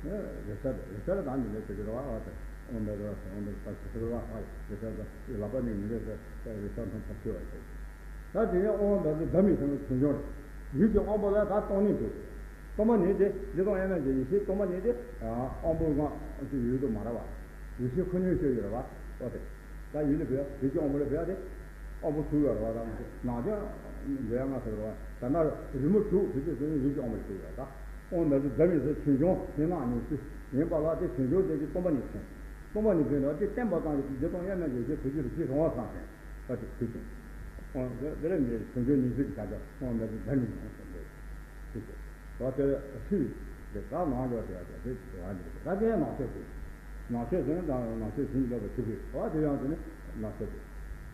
དེ། རེ་ས་རེ་ས་རེ་དང་འདི་འདྲ་བྱེད་ཀྱི་རེད་བ། ཨོ་དེ་ཨོ་འདྲ་རེད་བ་ཨོ་འདྲ་ལྟ་བྱེད་ཀྱི་རེད་བ། ཨོ་རེ་ས་དང་ལག་པ་ནས་མི་རེ་ས་རེ་ས་ཐོན་ཐབས་ཆེ་བ་བྱེད། ད་དེ་ནས་དབང་ད་དུ་བདག་མེད་ཚང་མའི་ཆོས་འབྱུང་རེད། ཡུལ་གྱི་དབང་པོ་ལ་ད་སྟོང་ཉིད་དུ། སྟོང་པ་ཉིད་དེ་བདེ་སྟོང་དབྱེར་མེད་ཀྱི་ཡེ་ཤེས་སྟོང་པ་ཉིད་དེ་དབང་པོ་ལྔ་ཡུལ་དུ་མ་རེད་བ། ཡེ་ཤེས་ཁོ་ནའི་ཆོས་ཡོད་རེད་བ། ཨོ་དེ། ད་ཡུལ་ལ་བོད་ཡུལ་གྱི་དབང་པོ་ལ་བོད་དེ། དབང་པོ་དྲུག་ཡོད་རེད་བ། ད་ནང་དོན་འཇོག་ཡ་ང་ཟེར་རེད་བ། ད་ན་རི་མོ་དྲུག་བོད་ཀྱི་ཟེར་ནས་ཡུལ་གྱི་དབང་པོ་ལ་བོད་ཡོད་ད། དབང་ད་དུ་བདག་མེད་ཚང་མའི་ཆོས་འབྱུང་ཡིན་ན་ཉིད་ཅི་ཡིན་པ་ལ་དེ་ཆོས་འབྱུང་དེ་གི་སྟོང་པ་ཉིད་ཟེར། སྟོང་པ་ཉིད་ཟེར་ན་དེ་བསྟན་པ་ཙམ་གྱིས་བདེ་སྟོང་དབྱེར་མེད་ཀྱི་ཡེ་ཤེས་བོད་ཀྱི་རིག་བྱེད་རང་དབང་ཚང་ཟེར། ད་དེ་ཁུལ་ཅན། ཨོ་དེ་ལས་མི་ཆོས་འབྱུང་ཉི་ཤུ་གི་ཆ་ཆ་ཨོ་མེད་པའི་བདག་མེད་ཡོང་ཟེར་འདུག་ཁུལ་ཅན། ད་དེ་ལས་ཚུལ་དེ་ག་ནང་ཡོད་དེ་ཡོད་དེ་དེ་དེ་བ་འདི་ད་དེ་ནང་ཆོས་དེ། ནང་ཆོས་ཟེར་ན་ད་ནང་ཆོས་བྱིན་གྱིས་རློབ་པ་ཆུ་བོའི་ཨོ་དེ་ཡང་དེ་ནི་ནང་ཆོས་དེ།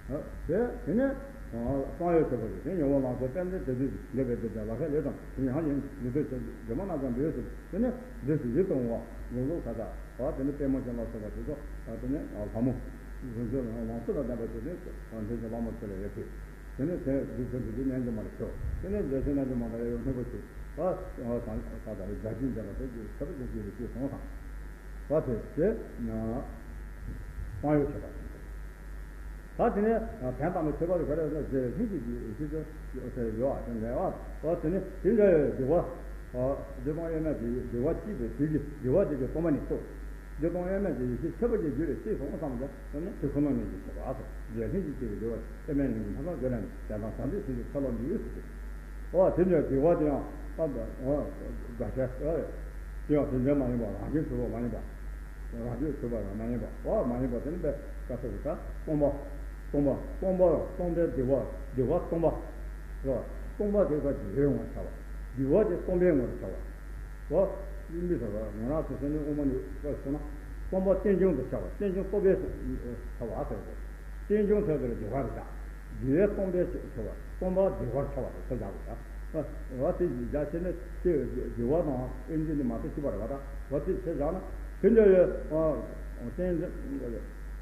ཨོ་དེ་དེ་ནས་ཨོ་གསང་ཡུལ་ཆོས་པ་དེ་དེ་ཉོན་མོངས་ལམ་སོགས་དཔལ་ལྡན་དེ་དུས་འདས་པའི་དེ་དེ་ལ་ཁ་ལས་དང་དེ་ཡང་ཡིན་ལུས་འདོད་ཆེ་སྒྲོན་མ་རྣམ་ཙམ་འབུལ་ཟེར་དེ་ནས་འདི་སུ་ཡིད་དུ་འོང་བ་ངོ་བོ་ཁ་ད། ཨ་དེ་ནི་དཔལ་མོ་ཅན་ལ་སོགས་པ་དེ་ཚོ་ཨ་དེ་ནི་ཨ་ལྷ་མོ། རིག་འཛིན་ལམ་སྲོལ་དང་ལྡན་པ་དེ་ནི་ཨ་འདི་ཚོ་བླ་མ་ཚོ་ལ་ཡོད་དེ། དེ་ནི་དེ་འདི་ཚོ་འདི་དེ་རྣལ་འབྱོར་མ་ལ་ཤོག་དེ་ནི་རྒྱལ་སྲས་རྣལ་འབྱོར་མ་ལ་ཡོད་སྙིང་པོ་ཆེ། ཨ་ཨ་དང་ད་ད་རེ་བརྒྱ་བྱིན་ལྡན་པ་དེ་ཚོ་ཁྱད་པར་ཅན་གྱི་རིག་བྱེད་སོང་དང་། ཨ་དེ་དེ་ཨ་གསང་ཡུལ་ཆོས་པ། ད་དེ་ནས་དོན་དམ་པའི་ཆོས་པ་དེ་ག་རེ་ཟེར་ན་ལྷན་ཅིག་སྐྱེས་པའི་ཡེ་ཤེས་དེ་ཡོད་པ་དེ་འདྲ་བ། ཨོ་དེ་ནི་དེ་འདྲ་བའི་འདུལ་བ། ཨོ་བདེ་སྟོང་དབྱེར་མེད་ཀྱི་འདུལ་བ་སྐྱེས་པའི་དུས་ཀྱི་འདུལ་བ་དེ་གི་སྟོང་པ་ཉིད་སོ། བདེ་སྟོང་དབྱེར་མེད་ཀྱི་ཡེ་ཤེས་ཁྱད་པར་ཅན་རྒྱུད་ལ་སྐྱེས་སོང་བསམ་ཀྱང་དེ་ནི་དེ་ཁོ་ན་ཉིད་ཀྱི་ཆོས་པ་སོ། ལྷན་ཅིག་སྐྱེས་པའི་འདུལ་བ་དབྱེར་མེད་ལྷུན་གྱིས་ཕན་ཚུན་བརྗོད་ལ་ནི་བདེན་དང་ཟབ་འདོད་ཚུལ་གྱི་ཆ་ལོག་འདུས་ཟེར་ཏེ། ཨོ་དེ་འདྲ་འདུལ་བ་དེ་ཡང་ཨ་ཨོ་དགའ་ཤ་ཨོ་དེ་ཡང་དོན་ཚན་མ་ཡིན་པ་རང་བཞིན་གྲུབ་པ་མ་ཡིན་པ། རང་རྒྱུད་གྲུབ་པ་ཡང་མ་ཡིན་པ། འོ་མ་ཡིན་པ་དེ་ནི་པའི་བཀའ་སོགས་ཀྱི་སྟོང་པ། སྟོང་པ། སྟོང་པ་ལ་སྟོང་པའི་བདེ་བ། བདེ་བ་སྟོང་པ། རེད་བ། སྟོང་པ་དེ་ཀ་རྒྱུ་ཡོད་ངོར་བྱ་བ། བདེ་བ་དེ་སྟོང་པའི་ངོར་བྱ་བ། རེད་བ། མི་ཟེར་བ་ང་རང་ཚོ་སེམས་ནི་དབུ་མ་ནི་བཀའ་སོགས་ན། སྟོང་པ་རྟེན་འབྱུང་དུ་བྱ་བ། རྟེན་འབྱུང་རྟོག་པའི་བྱ་བ་ཟེར་བ། རྟེན་འབྱུང་ཐོས་པའི་བདེ་བ་རེད་ད། རྒྱུ་ཡས་སྟོང་པའི་ཆེ་བ། སྟོང་པ་བདེ་བར་འཆར་བ་དེ་ཚོ་བཞག་དགོས་ད། བ་དེ་བཞག་བྱས་ནས་དེ་རྒྱུ་བ་དང་དབེན་འབྱེད་ནི་མ་གཏོགས་སྐྱེ་བ་རེད་བ་ད། བ་དེ་ཚེ་བཞག་ན་དེ་འདྲ་བའི་རྟེན་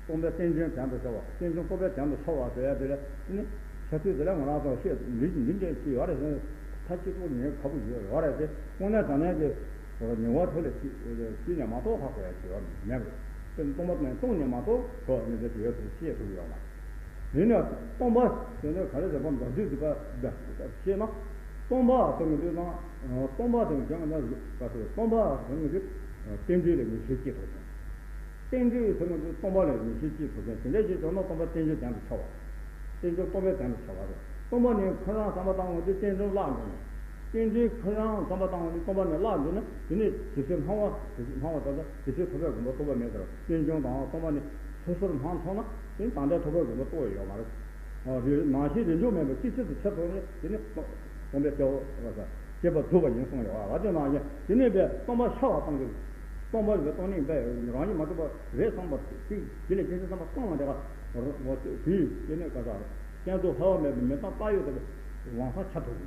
སྟོང་པའི་རྟེན་འབྱུང་དོན་དུ་འཆར་བ། རྟེན་འབྱུང་རྟོག་པའི་དོན་དུ་འཆར་བ་ཟེར་ཡ་དེ་ལ་ནི་ཆ་ཚུལ་དེ་ལ་ང་རང་ཚོ་ཤེས་འདི་འདི་འདྲ་ཞིག་ཡོད་རེད་ཟེར་ནས་ཐ་ཆད་པོ་ཉེན་ཁ་པོ་ཡོད་རེད་དེ་དངོས་གནས་དྲང་གནས་ཀྱི་ཉེ་བ་ཐོག་ལ་སྐྱེས་ནས་མ་གཏོགས་ཧ་གོ་ཡ་ཞིག་ཡོད་མེད་རེད། དེ་སྟོང་པ་དང་སྟོང་ནས་མ་གཏོགས་ཁོ་ནི་དེ་ཡོད་ཚུལ་ཤེས་ཐུབ་ཡོད་མ་རེད། དེ་ནས་སྟོང་པ་དེ་ནས་ག་རེ་ཟེར་བ་མདོར་བསྡུས་ཟིག་པ་ཤེས་ན། སྟོང་པ་ཟེར་མི་འདུག་ན། སྟོང་པ་དེ་ཀྱང་ན་ག་ཟེར་སྟོང་པ་ཟེར་མི་འདུག་རྟེན་འབྲེལ་ལ་ངེས་ཤེས་སྐྱེ་ཐུབ་ཀྱང་། རྟེན་འབྲེལ་ཟེར་མི་འདུག་སྟོང་པ་ལ་ངེས་ཤེས་སྐྱེ་ཐུབ་ཀྱང་དེ་འདྲ་ཞིག་བྱུང་ན་སྟོང་པ་རྟེན་འབྲེལ་དོན་དུ་འཆར་བ། རྟེན་འབྲེལ་སྟོང་པའི་དོན་དུ་འཆར་བ་རེད། སྟོང་པ་ནི་ཁོ་རང་བསམ་པ་བཏང་བ་དེ་རྟེན་འབྲེལ་བརླག་འགྲོ་ནས། རྟེན་འབྲེལ་ཁོ་རང་བསམ་པ་བཏང་བ་ནི་སྟོང་པ་ནས་བརླག་འགྲོ་ན་དེ་ནི་ཇི་སྲིད་སྣང་བ་དེ་སྲིད་སྣང་བ་ད་ལྟ་དེ་སྲིད་ཐོབ་པའི་དགོངས་པ་རྟོགས་པ་མེད་ཟེར། རྟེན་འབྱུང་དང་སྟོང་པ་ནི་སོ་སོར་སྣང་ཐོག་ན་དེ་ནི་ད་ལྟའི་ཐོབ་པའི་དགོངས་པ་རྟོགས་ཡོད་མ་རེད། ཨ་རེད། ནང་ཤེས་རེས་འཇོག་མེད་པར་ཅི་སྲིད་དུ་ཆེར་ཐོབ་ནས་དེ་ནི་སྟོང་པའི་སྐྱེ་བོ་བ་ས་སྐྱེས་པ་རྫོགས་པ་ཡིན་གསུངས་ཡོད་བ། དེ་ནང་བཞིན་དེ་ནི་པའི་སྟོང་པ་ཤར་བ་གཏོང་གི་སྟོང་པ་རེད། སྟོང་ཉིད་པའི་རང་བཞིན་མ་གྲུབ་པ་རེད་བསམ་པ་དེ་དེ་ལས་ཅི་སྲིད་བསམ་པ་སྟོང་བ་དེ་ག་རོ་དེ་དེ་ནི་ག་ས་རྟེན་གཙོ་འཕེལ་བ་མེད་པའི་མི་རྟག་བཏགས་ཡོད་དེ་དབང་ས་ཆ་ཐུབ།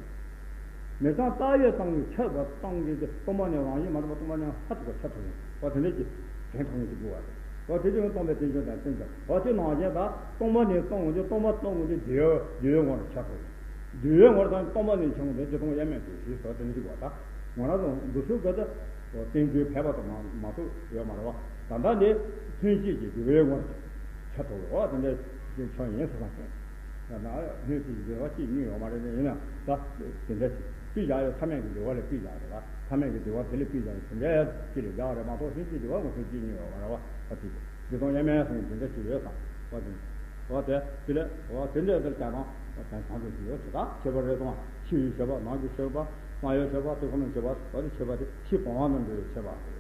མི་ཚང་ལྟ་བའི་སྟེང་གི་ཆགས་པ་སྟེང་གི་སྟོང་པ་ཉིད་རང་བཞིན་མ་གྲུབ་པ་སྟོང་པ་ཉིད་ཧ་ཅང་གི་ཆགས་ཐུབ་ཡོང་། འོ་དེ་འདྲ་ཅིག་དྲན་ཐུབ་ཡོང་ཅིག་དགོས་པ་རེད། འོ་དེ་ཅིག་སྟོང་པའི་རྟེན་འབྱུང་དང་བརྟེན་ཀྱང་འོ་དེ་ནང་བཞིན་དག་སྟོང་པ་ཉིད་སྟོང་ངོ་དེ་སྟོང་པ་སྟོང་ངོ་དེ་འདུལ་བའི་འདུལ་བའི་ངོ་ལ་ཆགས་ཐུབ་ཡོང་། འདུལ་བའི་ངོ་ལ་སྟོང་པ་ཉིད་ཆགས་ངོ་དེ་ཇི་སྟོང་དབྱེར་མེད་དུ་ཞེས་སོགས་དེ་འདྲ་ཅིག་དགོས་པ་དག་ང་རང་ཚོ་འདུལ་ཚུལ་དགོས་ད། བསྟན་བཅོས་ཕལ་པ་དང་མ་མ་གཏོགས་ཡོད་མ་རེད་བ། ད་ལྟ་འདི་ཐུན་གཅིག་གི་འདུལ་བའི་ངོ་ཆ་ཐོབ་རེད་བ། དེ་འདྲ་ཅིག་ཆོག་ཡིན་ཟེར་བསམ་སོང་། ཡང་ན་ཐུན་གཅིག་གི་འདུལ་བ་གཅིག་གཉིས་ཡོད་མ་རེད། ཡིན་ན་ད་དེ་འདྲ་ཅིག་དཔེ་བཞག་ཡོད། ཐ་མལ་གྱི་འདུལ་བ་ལ་དཔེ་བཞག་རེད་བ། ཐ་མལ་གྱི་འདུལ་བ་དེ་ལ་དཔེ་བཞག་ཡོད། དེ་འདྲ་ཅིག་ལ་བཞག་རེད་མ་གཏོགས་ཐུན་གཅིག་འདུལ་བ་ངོ་ཐུན་གཅིག་གཉིས་ཡོད་མ་རེད་བ། ད་དེ་དེ་དང་དབྱེར་མེད་སོང་དེ་འདྲ་ཅིག་ཡོད་ཙང་བ་དེ། འོ་དེ་དེ་ལས་འོ་དེ་འདྲ་དེར་ཀྱང་རང་དོན་བཟང་དུ་ཞུ་ཡོད་ཟེར། ད་ཁྱད་པར་རེ་ཟུང་ཕྱི་ཡི་ཁྱད་པར། ནང་གི་ཁྱད་པར། གསང་བའི་ཁྱད་པར། དེ་ཁོ་ནའི་ཁྱད་པར། འོ་དེ་ཁྱད་པར་དེ་ཕྱི་བུམ་དབང་དང་འབྲེལ་བའི་ཁྱད་པར་རེད།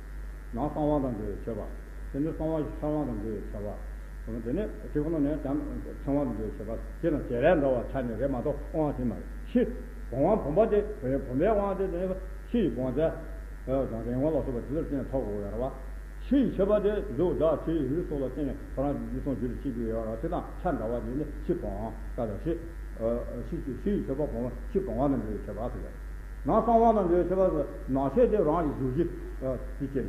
ནང་གསང་བ་དང་འབྲེལ་བའི་ཁྱད་པར། དེ་ནས་གསང་བ་ཤར་དབང་དང་འབྲེལ་བའི་ཁྱད་པར། འོ་དེ་ནས་དེ་ཁོ་ན་ནས་ཀྱང་ཚངས་དབང་དང་འབྲེལ་བའི་ཁྱད་པར། དེ་དང་བྱེད་ལས་འདྲ་བ་ཆ་ནས་རེད་མ་གཏོགས་དབང་དེ་མ་རེད། ཕྱི་བུམ་དབང་བུམ་པ་དེ་བུམ་པའི་དབང་དེ་དེ་ནས་ཕྱི་ཡི་བུམ་པ་དེ་རིང་བ་ལ་སོགས་པ་དེ་ལ་བརྟེན་ནས་ཐོབ་དགོས་ཡོད་རེད་བ། ཕྱི་ཡི་ཁྱད་པར་དེ་གཟུགས་སྒྲ་དྲི་ཡི་སོགས་ལ་བརྟེན་ནས་ཁོ་རང་གི་རྗེས་སུ་འཇུག་ལ་སྐྱེ་དགོས་ཡོད་རེད། དེ་དང་ཆ་འདྲ་བ་ཉིད་ནི་ཕྱི་བུམ་དབང་ཀ་དང་ཕྱི། ཕྱི་ཕྱི་ཕྱི་ཡི་ཁྱད་པར་བུམ་ཕྱི་བུམ་དབང་དང་འབྲེལ་བའི་ཁྱད་པར་ཟེར་ཡ། ནང་གསང་བ་དང་འབྲེལ་བའི་ཁྱད་པར་ཟེར། ནང་ཤེས་དེ་རང་གི་གཟུགས་གཞི་དེ་སྐྱེས་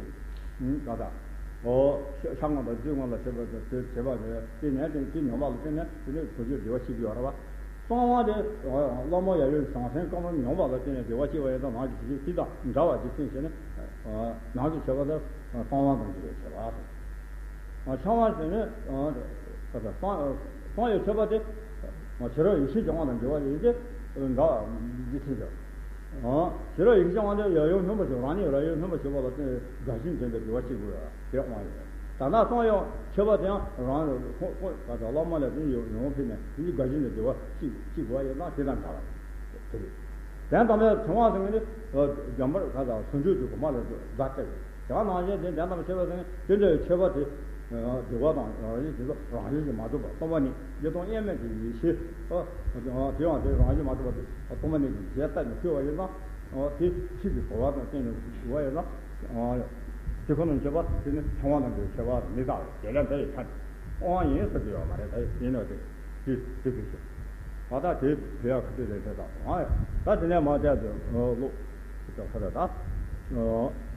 ནས་ཀ་དང་། ཤ་ལྔ་དང་བཅུད་ལྔ་ལ་ཁྱད་པར་དེ་བྱེད་པ་རེད། དེ་ནས་དེ་དེ་ཉམས་པ་ལ་བརྟེན་ནས་དེ་ནས་གཟུགས་གཞི་བདེ་བ་སྐྱེ་གི་ཡོད་རེད་བ། གསང་བ་དེ་བླ་མ་ཡབ་ཡུམ་བྱང་སེམས་ཀུན་རྫོབ་མྱོང་བ་ལ་བརྟེན་ནས་བདེ་བ་སྐྱེ་བ་ཡིན་ཙང་ནང་གི་གཟུགས་གཞི་དེ་དང་འདྲ་བ་ཇི་སྲིད་བྱས་ནས་ནང་གི་ཁྱད་པར་དེ་གསང་བ་དང་འབྲེལ་བའི་ཁྱད་པར་དང་། ཕྱི་མ་ཟེར་ནས་གསང་གསང་བའི་ཁྱད་པར་དེ་ཕྱི་རོལ་ཡེ་ཤེས་ཀྱི་དབང་དང་འབྲེལ་བ་ཡིན་ཏེ་འདྲ་བ་ཇི་སྲིད་ཀྱང་། ཕྱི་རོལ་ཡེ་ཤེས་ཀྱི་དབང་དེ་ཡབ་ཡུམ་སྙོམས་པར་ཞུགས། རང་ཉིད་ཡབ་ཡུམ་སྙོམས་པར་ཞུགས་པ་ལ་བརྟེན་དགའ་ཞེན་འདྲེན་པའི་བདེ་བ་སྐྱེ་དགོས་ཡ། དེ་དབང་ཡོད། ད་ལྟ་གསང་བའི་ཁྱད་པར་དེ་ཡང་རང་ཁོ་ཁོ་བླ་མ་ལ་དེ་ཡོང་ཡོང་ཕེབས་ནས་དེ་ཉིད་དགའ་ཞེན་གྱི་བདེ་བ་སྐྱེ་སྐྱེ་དགོས་པ་ཡིན་ན་དེ་དང་འདྲ་བ་དེ་རེད། དོན་དམ་པའི་ཚེ་དབང་ཟེར་མཁན་དེ་རྒྱུན་པར་ཁ་དང་ཟུང་འཇུག་གི་གོ་འཕང་ལ་བདག་སྟེར་བའི་དེ་ནང་བཞིན་དེ་དོན་དམ་པའི་ཁྱད་པར་ཟེར་མཁན་དེ་འདྲའི་ཁྱད་པར་དེ་བདེ་བ་དང་རང་བཞིན་དེ་ཚོ་རང་བཞིན་གྱིས་མ་གྲུབ་པ་སྟོང་པ་ཉིད་བདེ་སྟོང་དབྱེར་མེད་ཀྱི་ཡེ་ཤེས། དེ་ཡང་དེ་རང་བཞིན་མ་གྲུབ་པ་སྟོང་པ་ཉིད་ཀྱི་རྗེས་བལྟས་ནས་ཕུལ་བ་ཡིན་ན། དེ་ཕྱིས་ཀྱི་གོ་བ་དང་བརྟེན་ནས་ཞུ་བ་ཡིན་ན། དེ་ཁོ་ནས་ཁྱད་པར་དེ་ནི་ཚེ་དབང་དང་འབྲེལ་བའི་ཁྱད་པར་མི་རྟག་པའི་བརྒྱད་ལས་འདས་པའི་ཆ་ནས་དབང་དབང་ཡིན་ཟེར་གྱི་ཡོད་མ་རེད། ད་ཡིན་ནོ་དེ་དེ་དེ་དེ་ཞིག་ད་ལྟ་དེ་དེ་ཡང་ཁ་ཐུག་ལས་འཕྲད་ཙམ་དང་། ད་དེ་ནས་མར་བལྟས་ཏེ་ཀློག་ཅིག་ཁ་ད་ད་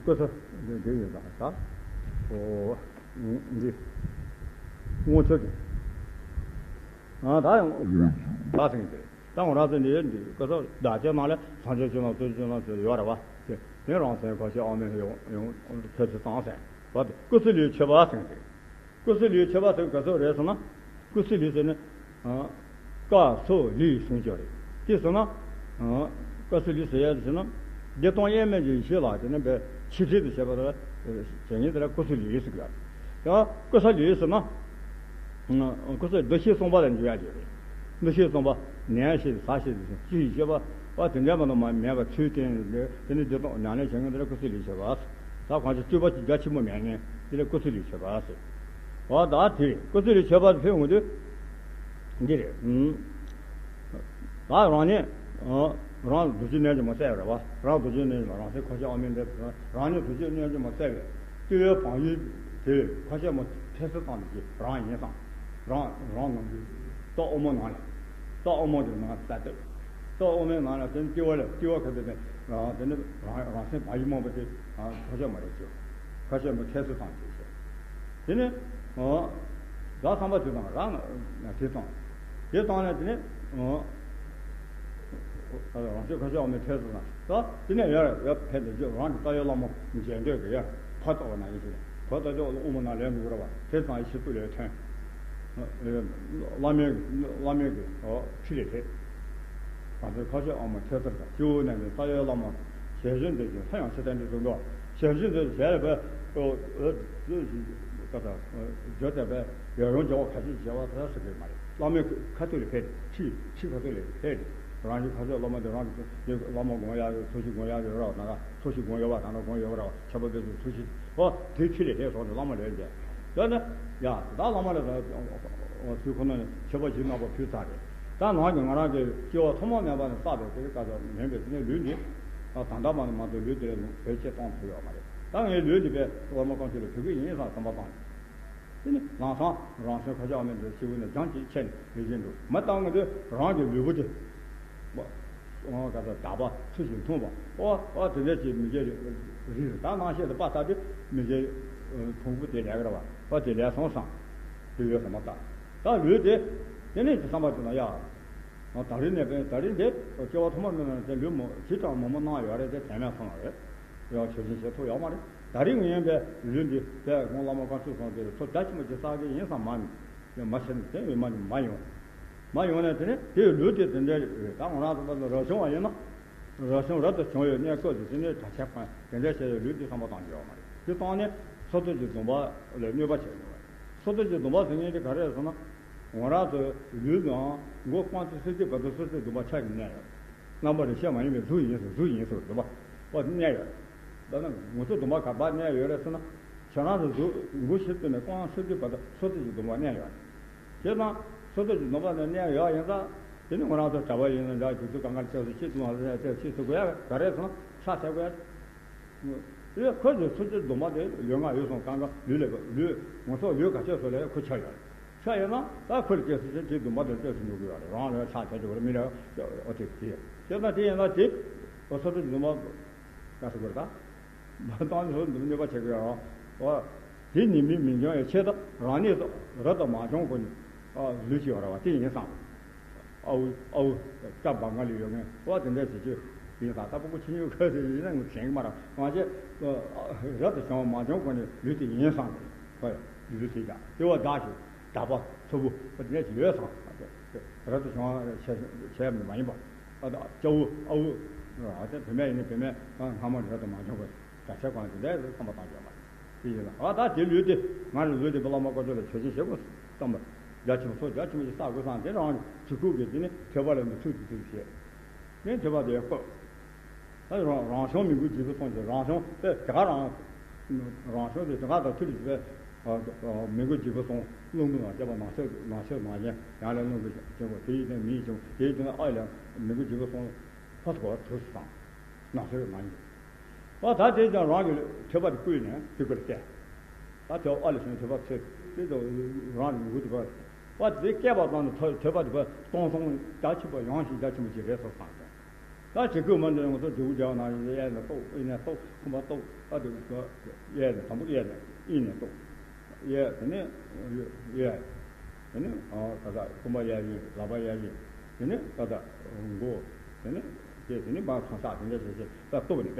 ཀོ་ས་འདི་འདི་ཡིན་ཙང་ད་འོ་འདི་དངོས་ཆོས་ཀྱི་ཨ་ད་ཡང་ད་ཟིན་ཏེ། ད་ང་རང་ཚོ་འདི་འདི་ཀོ་ས་བདག་ཅག་ནང་ལས་སངས་རྒྱས་བཅོམ་ལྡན་འདས་བཅོམ་ལྡན་འདས་ཡོད་རེད་བ། དེ་དེ་རང་སེམས་ཁ་ཤས་ཨ་མའི་ཡོང་ཡོང་ཐོས་ཚུལ་དང་ཟེར་བ་དེ་ཀོ་ས་ལའི་མཆོད་པ་ཟེར་ཏེ། ཀོ་ས་ལའི་མཆོད་པ་ཟེར་ག་ཚོད་རེད་ཟེར་ན། ཀོ་ས་ལ་ཟེར་ན་ཀ་སུ་ལི་ཟེར་ཅིག་རེད། དེ་ཟེར་ན་ཀ་སུ་ལི་ཟེར་ཡ་ཟེར་ན་བདེ་སྟོང་དབྱེར་མེད་ཀྱི་ཡེ་ཤེས་ལ་དེ་ནི་བའི་ཆེད་ཁྲིད་དུ་བྱེད་པ་དང་བྱེད་ཉིད་དེ་ལ་ཀོ་ས་ལི་ཟེར་གི་ཡ། ཡང་ཀོ་ས་ལི་ཟེར་ན། ཀོ་ས་འདུ་ཤེས་གསུམ་པ་ལ་འཇུག་ཡ་ཅིག་རེད། འདུ་ཤེས་གསུམ་པ་ནན་ཤེས་ཟ་ཤེས་ཅི་ཡི་སྤྱོད་པ་པ་དེ་འདྲ་མ་གཏོགས་མ་མེད་པ་ཚུལ་བསྟན་ལས་དེ་ནི་བདེ་སྟོང་ཉམས་ལེན་བྱེད་མཁན་དེ་ལ་ཀོ་ས་ལའི་མཆོད་པ། ད་གང་ཅི་སྤྱོད་པ་ཅི་རྒྱ་ཆེན་པོ་མེད་མཁན་དེ་ལ་ཀོ་ས་ལའི་མཆོད་པ་ཟེར། འོ་ད་དེ་རེད། ཀོ་ས་ལའི་མཆོད་པ་ཕུལ་འོང་དུས་འདི་རེད། ད་རང་ཉིད་རང་འདུ་བྱེད་རྣལ་འབྱོར་མ་བཙལ་བ་རེད་བ། རང་འདུ་བྱེད་རྣལ་འབྱོར་རང་སེམས་ཁ་ཤས་ཨ་མའི་འདི་རང་ཉིད་འདུ་བྱེད་རྣལ་འབྱོར་མ་བཙལ་བས། ལྟེ་བའི་བང་ཡིག་དེ་ཁ་ཤས་མ་ཐེ་སི་བཏང་ནས་ཀྱི་རང་ཡིན་བསམ། རང་རང་ནང་གི་རྟོག་དབུ་མ་ནང་ལ། རྟོག་དབུ་མ་གི་ནང་ལ་ལྟ་སྟེ། རྟོག་དབུ་མའི་ནང་ལ་དེ་ནི་སྐྱེ་བ་ལ་སྐྱེ་བ་ཁ་དེ་ནི་དེ་ནི་རང་རང་སེམས་བང་ཡིག་རྨོངས་པ་དེ་ཁ་ཤས་མ་རེད་ཅེས། ཁ་ཤས་མ་ཐེ་སི་བཏང་ཅེས་བཤད། དེ་ནི་བདག་ཚངས་པ་དེ་དང་རང་དེ་དང་། དེ་བཏང་ནས་དེ་ནི་རང་སེམས་ཁ་ཤས་ཨ་མའི་ཐེ་སི་དང་། ད་དེ་ནས་ཡར་ཡར་ཕེབས་ནས་རང་གི་ལྟ་བའི་བླ་མ་མཇལ་འདོད་ཀྱི་ཡར་ཕར་ལྟ་བ་ན་ཡིན་ཞེས་ཕར་ལྟ་དུས་དབུ་མ་ནང་ལན་འགྲོ་གི་རེད་བ། དེ་ཙང་ཡེ་ཤེས་སྤུ་ལས་ཐོན། བླ་མའི་བླ་མའི་གི་ཁྲི་ལས་ཕེབས། ང་ཚོའི་ཁ་ཤས་ཨ་མ་ཐེ་སི་དང་སྤྱི་བོ་ནས་ནི་ལྟ་བའི་བླ་མ་ཞལ་བཞུགས་མཛད་ཀྱི་ལྷ་ཡང་ཕྱི་བསྟན་འདི་གསུངས་འདུག་ཞལ་བཞུགས་མཛད་ཞལ་ལ་བས་ཀ་ད་བརྗོད་བསྡད་པས་ཡར་རུང་རྒྱལ་བ་ཁ་ཆེ་བྱེ་བ་ཟེར་ཟེར་གི་མ་རེད། བླ་མའི་ཁ་ཐུག་ལས་ཕེབས་ཏེ་ཁྲི་ཁྲི་ཁ་ཐུག་ལས་ཕེབས་ཏེ་རང་གི་ཁ་ཤས་བླ་མ་དེ་རང་གི་བླ་མ་དགོངས་ཡག་ཡོད། ཚོགས་ཞིག་དགོངས་ཡག་ཡོད་ར་ན་ག་ཚོགས་ཞིག་དགོངས་ཡོད་པ་དང་ན་དགོངས་ཡོད་པ་ར་བ། ཁྱབ་པ་པའི་ཚུལ་ཚུལ་ཞིག་ཨོ་དེའི་ཕྱི་ལས་ལྷས་སོང་ནས་བླ་མ་ལས་མཇལ། ཡང་ན་ཡ་ད་བླ་མ་ལས་ཚུལ་ཁོ་ན་ནས་མཆོད་པ་བཞི་སྣ་བ་ཕུལ་ཚར་རེད། ད་ནང་གི་ང་རང་གི་སྐྱེ་བ་ཐོག་མ་མེད་པ་ནས་བསགས་པའི་དེ་རིགས་ཀ་ཚོ་མིན་པས་དེ་ནས་ལུས་འདི་ད་ད་ལྟ་མ་ནས་མ་གཏོགས་ལུས་དེ་ལས་བེད་སྤྱད་གཏོང་ཐུབ་ཡོད་མ་རེད། ད་ངའི་ལུས་འདི་བས་བླ་མ་ཀུན་མཁྱེན་ལ་ཕུལ་གི་ཡིན་བསམ་བསམ་པ་བཏང་། དེ་ནི་ལམ་སང་རང་སེམས་ཁ་ཤས་ཨ་མའི་འདི་སྤྱི་བོ་ནས་རྒྱང་ཅིག་ཁྱེར་ནས་ལུས་ཅན་དུ་མ་བཏང་གི་དུས་རང་གི་ལུས་པོ་དེ། ཨོ་ག་ས་དག་པ་ཚུལ་བཞིན་མཐོང་བ། ཨོ་ཨོ་དེ་འདྲ་ཅིག་མི་བྱེད་རིགས་ད་སྣང་ཤས་དེ་པ་ལྟ་དུས་མི་བྱེད་ཕུང་པོ་དེ་ལས་ཀར་བ་ཨོ་དེ་ལས་སོང་སང་དེ་ཡོད་ས་མ་ལྟ། ད་ལུས་དེ་དེ་ནས་ཀྱི་བསམ་པ་དེ་ན་ཡ། ད་རིང་ནས་པས་ད་རིང་དེ་སྐྱེ་བ་ཐོག་མ་མེད་ན་དེ་ལུས་མོ་ཇི་ལྟར་མོག་མོག་སྣང་ཡོད་རེད། དེ་དོན་མེད་སོང་བ་རེད། ཡང་ཆོས་བཞིན་བྱེད་ཐུབ་ཡོད་མ་རེད། ད་རིང་ངས་པས་ལུས་འདི་པས་ཁོང་བླ་མ་དཀོན་མཆོག་གསུམ་དེ་ཚོ་རྒྱ་ཆེན་པོ་ཅིག་བསགས་ཀྱི་ཡིན་བསམ་མ་མི་ཡང་མ་ཤེས་ནས་དེ་ཡོད་མ་མ་ཡོང་། མ་ཡོང་ནས་དེ་ནས་དེའི་ལུས་དེ་དེ་འདྲ་རེད། ད་ང་རང་ཚོ་ད་ལྟ་རབ་བྱུང་བ་ཡིན་ན། རབ་བྱུང་རབ་ཏུ་བྱུང་བའི་གནས་སྐབས་སུ་དེ་ནས་གྲྭ་ཆས་གང་དེ་འདྲ་བྱས་ཡོད་ལུས་དེ་བསམ་པ་བཏང་རྒྱུ་ཡོད་མ་རེད། དེ་བཏང་ནས་སོ་ཐར་གྱི་སྡོམ་པ་ལ་གནོད་པ་བྱས་ཡོང་བ་རེད། སོ་ཐར་གྱི་སྡོམ་པ་ཟེར་མཁན་དེ་ག་རེ་རེད་ཟེར་ན། ང་རང་ཚོའི་ལུས་ནང་མགོ་རྐང་མཐིལ་སེན་མོ་བར་དུ་སོ་ཐར་གྱི་སྡོམ་པ་ཆ་གིས་གནས་ཡོད། རྣམ་པར་རིག་བྱེད་མ་ཡིན་པའི་གཟུགས་ཡིན་ཟེར་གཟུགས་ཡིན་ཟེར་སྡོམ་པ་པ་གནས་ཡོད། ད་ནི་ང་ཚོ་སྡོམ་པ་ག་པར་གནས་ཡོད་རེད་ཟེར་ན། ཁྱེད་རང་ཚོ་གཟུགས་མགོ་ཕྱི་བཏོན་ནས་རྐང་སེན་མོའི་བར་དུ་སོ་ཐར་གྱི་སྡོམ་པ་གནས་ཡོད་རེད། བྱས་ཙང་སོ་ཐར་གྱི་སྡོམ་པ་ནས་གནས་ཡོད་ཡིན་ཙང་། དེ་ནི་ང་རང་ཚོ་གྲྭ་པ་ཡིན་ན་འདྲ་དགེ་ཚུལ་གང་ག་ལ་སྐྱབས་སུ་མཆི་དུ་མ་ལ་སྐྱབས་སུ་མཆི་ཟེར་དགོས་ཡ་ག་རེ་ཟེར་ན་ཕྱག་འཚལ་དགོས་ཡ། ཨེ་ཁོ་ཚོས་སོ་ཐར་གྱི་སྡོམ་པ་དེ་ལུས་ངག་ཡིད་གསུམ་གང་ག་ལུས་ལ་ལུས་ང་ཚོ་ལུས་ག་ཚོད་སོ་ལས་ཁོ་ཆགས་ཡོད། ཆགས་ཡོད་ན་ད་ཁོ་ལ་སྐྱབས་སུ་མཆི་དེ་སྡོམ་པ་དེ་སྐྱབས་སུ་འགྲོ་གི་ཡོད་རེད། རང་ལ་ཕྱག་འཚལ་གྱི་ཡོད་རེད། མི་ལ་ཨོ་དེ་དེ་བྱས་ཙང་དེ་ཡིན་ན་དེ་ཨོ་སོ་ཐར་གྱི་སྡོམ་པ་ག་ཟེར་དགོས་རེད་ད། མ་བཏང་ནས་སོ་ཐར་གྱི་སྡོམ་པ་ཆགས་ཀྱི་ཡོད་རེད། ཨོ་དེ་ནི་མི་མི་འབྱུང་བའི་ཆེད་དུ་རང་ཉིད་རབ་ཏུ་མ་བྱུང་གོང་ནས་ལུས་ཀྱི་ཡོད་རེད་བ་དེ་ཡིན་སང་། ཨའུ་ཨའུ། སྐྲ་བག་ང་ལ་ཡོད་མཁན་བ་དེ་འདྲ་ཞིག་ཅིག་ཡིན་ཙང་ད་ཕྲུ་གུ་ཆུང་ཆུང་ཁ་ཟེར་ཡིན་ན་ངས་དྲན་གི་མ་རེད། ང་ཚོས་རབ་ཏུ་བྱུང་བ་མ་བྱུང་གོང་ནས་ལུས་དེ་ཡིན་སང་ཁོ་ལུས་དེ་ཀྱང་དེ་བ་བདག་ཞིག་དག་པ་ཚ་བོ་དེ་འདྲ་ཞིག་ཡོད་སང་། རབ་ཏུ་བྱུང་བ་བྱས་བྱས་མ་ཡིན་པ། ཨ་ད་སྐྱ་བོ་ཨ་བོ། ཨ་ད་བུད་མེད་ཡིན་ན་བུད་མེད་སྔ་མོ་རབ་ཏུ་མ་བྱུང་བ་གྲྭ་ཆས་གང་དེ་འདྲ་བསམ་པ་བཏང་རྒྱུ་མ་རེད། དེ་ཡིན་ལ་ཨ་ད་དེ་ལུས་དེ་ང་རང་ལུས་དེ་བླ་མ་དཀོན་མཆོག་ལ་ཆོས་ཅན་ཞེ་པོ་བསམ་པ། རྒྱ་ཆེན་པོ་ཚོགས་རྒྱ་ཆེན་པོ་ཞིག་བསགས་དགོས་བསམ་དེ་རང་གི་གུས་ཀྱིས་དེ་ནི་ཐོས་པ་ལ་ནི་ཐུགས་ཀྱི་ཐུགས་བྱས། ནས་ཐོས་པ་དེ་བཀོད། ཨ་རང་རང་བྱུང་མི་མགོའི་རྗེས་སུ་སོང་ཞིང་རང་བྱུང་དེ་དེ་ག་རང་། རང་བྱུང་དེ་དེ་ག་དང་ཐུག་ལ་ཞིག་པས། མི་མགོའི་རྗེས་སུ་སོང་རླུང་མི་ལ་སྐྱེས་པ་ནང་ཤེས་ནང་ཤེས་ནང་ཞེན་ཡང་ལས་རླུང་གི་སྐྱེ་བོ་དེ་ཡི་དོན་མི་ཡི་སྐྱེ་བོ་དེ་ཡི་དོན་ཨ་ལས་མི་མགོའི་རྗེས་སུ་སོང་ཕ་ཐོག་གྲུ་སང་ནང་ཤེས་ནང་ཉིད། ཨ་ད་དེ་ཀྱང་རང་གི་ཐོས་པ་དེ་བསྐུལ་ནས་དེ་བསྐུལ་ཏེ། ད་ཐོས་ཨ་ལས་བྱུང་ཐོས་པ་ཚེ་དེ་ཚོ་རང་གི་མགོ་དེ་བ། བ་དེ་སྐྱེས་པ་དང་ནི་ཐོས་ཐོས་པ་དེ་བ་སྟོང་སང་རྒྱ་ཆེན་པོ་ཡངས་ཤིང་རྒྱ་ཆེན་པོ་ཅིག་རེད་སོ་སང་ཀྱང་། ད་ཇི་སྐད་མ་འདི་ང་ཚོ་ཇོ་བོ་རྒྱལ་བ་ནང་བཞིན་གཡས་ནས་གཏུག་དབུས་ནས་གཏུག་ཁུ་བ་གཏུག་ཨ་དེ་གཡས་ནས་དང་པོ་གཡས་ནས་དབུས་ནས་གཏུག་གཡས་དེ་ནས་གཡས། དེ་ནས་ཨ་ད་ལྟ་ཁུ་བ་གཡས་གཡོན་ལག་པ་གཡས་གཡོན། དེ་ནས་ད་ལྟ་མགོ། དེ་ནས་དེ་དེ་ནས་མར་གང་ཤར་དེ་འདྲ་བྱས་བྱས་ད་གཏུག་ནས་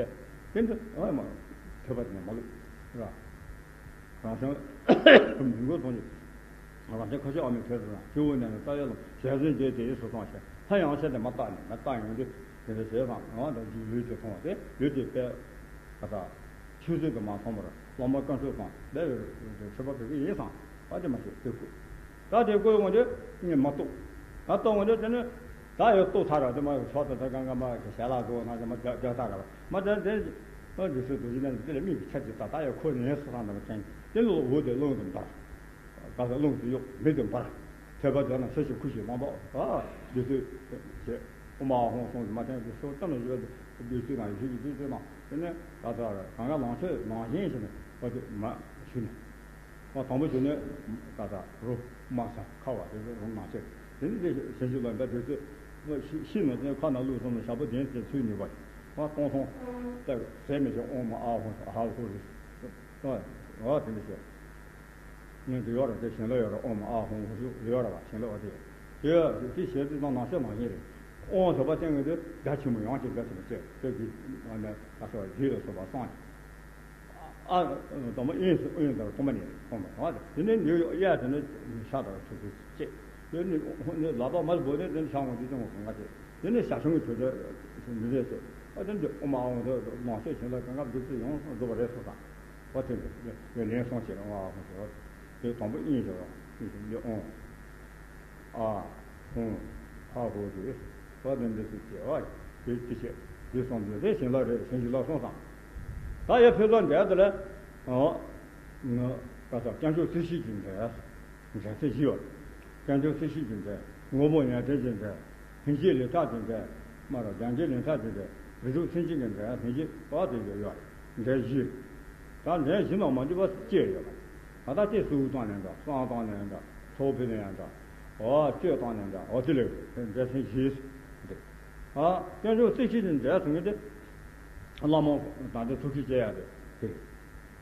པས། དེ་འདྲ་ཨ་མ་ཐོས་པ་དེ་ནས་མ་ལུས་ར། རང་བྱུང་མི་མགོ་ཐོན་ནས། རང་བྱུང་ཁ་ཆེ་ཨ་མའི་ཐོས་སུ་རང་སྤྱི་བོ་ནས་ནི་རྩ་བའི་ལམ་ཞལ་གསུམ་བརྒྱད་དེ་ཡིས་སུ་སོང་ཞེས་ལྷ་ཡང་ཤེས་ཏེ་མ་བརྟགས་ནས་མ་བརྟགས་ཡོང་དུས་དེ་འདྲ་བྱས་ཙང་ང་དང་ལུས་ཀྱིས་མཐོང་བ་དེ་ལུས་ཀྱིས་པས། ད་ལྟ་ཆོས་ཚུལ་དུ་མ་མཐོང་བར་བླ་མ་དཀོན་མཆོག་དང་འདས་པའི་ཆོས་པ་བོད་ཀྱི་ཡིན་སང་ཨ་དེ་མ་ཤེས་དེ་བཀོད། ད་དེ་བཀོད་འོང་དུས་ངས་མ་གཏུག་ད་གཏུག་འོང་དུས་དེ་ནི། ད་ཡོད་ལྟོ་ཐ་ར་དེ་མ་ཡོད་ཤོག་དེ་ད་གང་ག་མ་གི་ཞལ་ལག་དོ་ན་དེ་མ་རྒྱ་རྒྱ་ཐ་ར་མ་དེ་དེ་ཨ་འདི་སུ་དུ་ཡིན་ན་དེ་ལ་མིག་གི་ཆ་གཅིག་ད་ད་ཡོད་ཁོ་ནས་སུ་ཐང་དེ་མ་ཅན་དེ་ལོ་འོ་དེ་རླུང་དུ་འབར། ག་ས་རླུང་དུ་གཡུག་མི་དུ་འབར། ཐོས་པ་དེ་ན་ཤ་ཤི་ཁུ་ཤི་མང་པོ་ཨ་འདི་སུ་བྱེད་ཨོ་མ་ཨ་ཧོང་སོང་དུ་མ་ཐན་དེ་སོ་ཙམ་ལ་ཡོད་དེ་འདི་སུ་ན་ཡོད་ཀྱི་དེ་སུ་ན་དེ་ནས་ད་ད་ར་གང་ག་ལང་ཚོས་ནང་བཞིན་ཞིག་ནས་ཨ་དེ་མ་ཞུ་ནས། ཨ་དང་པོ་བྱས་ནས་ད་ལྟ་རོ་དམར་ས་ཁ་བ་དེ་ཚོ་རུམ་ནང་བྱས། དེ་ནི་དེ་ཞལ་ཞུ་ལ་འདྲ་དེ་ཚོས་ཤི་ཤི་ནས་དེ་ཁ་ནང་བླུགས་སོང་ན་ཞག་པོ་བདུན་ཙམ་ཚུད་ནུས་པ་ཞིག་ཨ་སྟོང་སོང་། ད་ཟས་མི་ཤེས་ཨོ་མ་ཨ་ཧོ་ཧ་ཧོ་རེད། ཨ་དེ་འདྲ་བྱས། ངས་དེ་ཡོད་རེད་དེ་ཞིང་ལ་ཡོད་རེད་ཨོ་མ་ཨ་ཧོ་ཧོ་ཡོད་རེད་བ་ཞིང་ལ་ཨོ་དེ། དེ་དེ་ཞལ་དེ་དང་ནང་ཤོག་ནང་བཞིན་རེད། ཨོ་ཟེར་བ་ཅན་གྱི་དེ་རྒྱ་ཆེན་པོ་ཡང་ཅིག་རྒྱ་ཆེན་པོ་བྱས་དེ་གི་ཨ་ནི་ད་ལྟ་ཡིད་ལ་སོགས་པ་སངས། ཨ། དང་པོ་དབྱིངས་སུ་དབྱིངས་ལྟར་སྟོང་པ་ཉིད་མཐོང་བ་དང་། དེ་ནས་འདི་གཡས་དེ་ནི་ཤ་དང་ཆུ་ཚོད་བཅད། དེ་ནི་ནི་ལག་པ་མར་བོས་ནས་དེ་ནི་ཤ་འོང་དུས་ཀྱང་གང་ག་བཅད། དེ་ནི་ཞག་ཆུང་གི་དུས་ཚོད་མི་རེད་ཟེར། ཨ་དེ་འདི་ཨོ་མ་ཨ་འོང་དུ་ནང་ཤོད་བྱིན་ལ་གང་ག་བདུད་རྩི་ཡོངས་སུ་རྫོགས་པ་རེད་སོ་དང་། ཨོ་དེ་འདི་ལན་གསུམ་བྱས་ཨོ་མ་ཨ་འོང་ཟེར། དེ་དང་པོ་དབྱིངས་ཟེར་བ་དབྱིངས་སུ་འདི་ཨོང་། ཨ། ཧུང་། ཧ་ཧུ་རེ། ཧོ་དེ་འདི་སུ་སྐྱེ་བ་ཡི་དེ་ཅི་བྱེད། འདི་སོང་འདི་རེ་ཞིང་ལ་རེ་ཞིང་ཞིང་ལ་སོང་ཙང་། ད་ཡ་ཕེ་ཚོ་འདས་དེ་ལས། ཨོ། ང་། ད་ས་སྐྱབས་མཆོག་སྲིད་ཞིའི་འབྲེལ། འབྲེལ་ཚད་བཞི་ཡོད། སྐྱབས་མཆོག་སྲིད་ཞིའི་འབྲེལ། དངོས་པོ་ཡོན་ཏན་གྱི་འབྲེལ། ལྷན་སྐྱེས་ལས་ཐབས་ཀྱི་འབྲེལ། མ་ར་རྒྱང་རྒྱས་ལས་ཐབས་ཀྱི་འབྲེལ། རིགས་དྲུག་སེམས་ཅན་གྱི་འབྲེལ་ལྷན་སྐྱེས་པ་དེ་ཡོད་ཡོད། འབྲེལ་བཞི། ད་འབྲེལ་བཞི་ནང་མ་འཇུག་པ་སྐྱེས་ཡོད་པ། ད་ལྟ་དེ་གསུར་བཏང་ནས་འདྲ་བསང་བཏང་ནས་འདྲ་ཚོགས་ཕུལ་ནས་ཡང་འདྲ། འོ་གཅོད་བཏང་ནས་འདྲ་འོ་དེ་ལས་འབྲེལ་ཚད་བཞི་འདུག་ཨ། དཀོན་མཆོག་རྩེ་གཅིག་གི་མཛད་ཟེར་མཁན་དེ། བླ་མ་དང་དེ་ཐུགས་རྗེ་ཆེ་ཡ་དེ་དེ་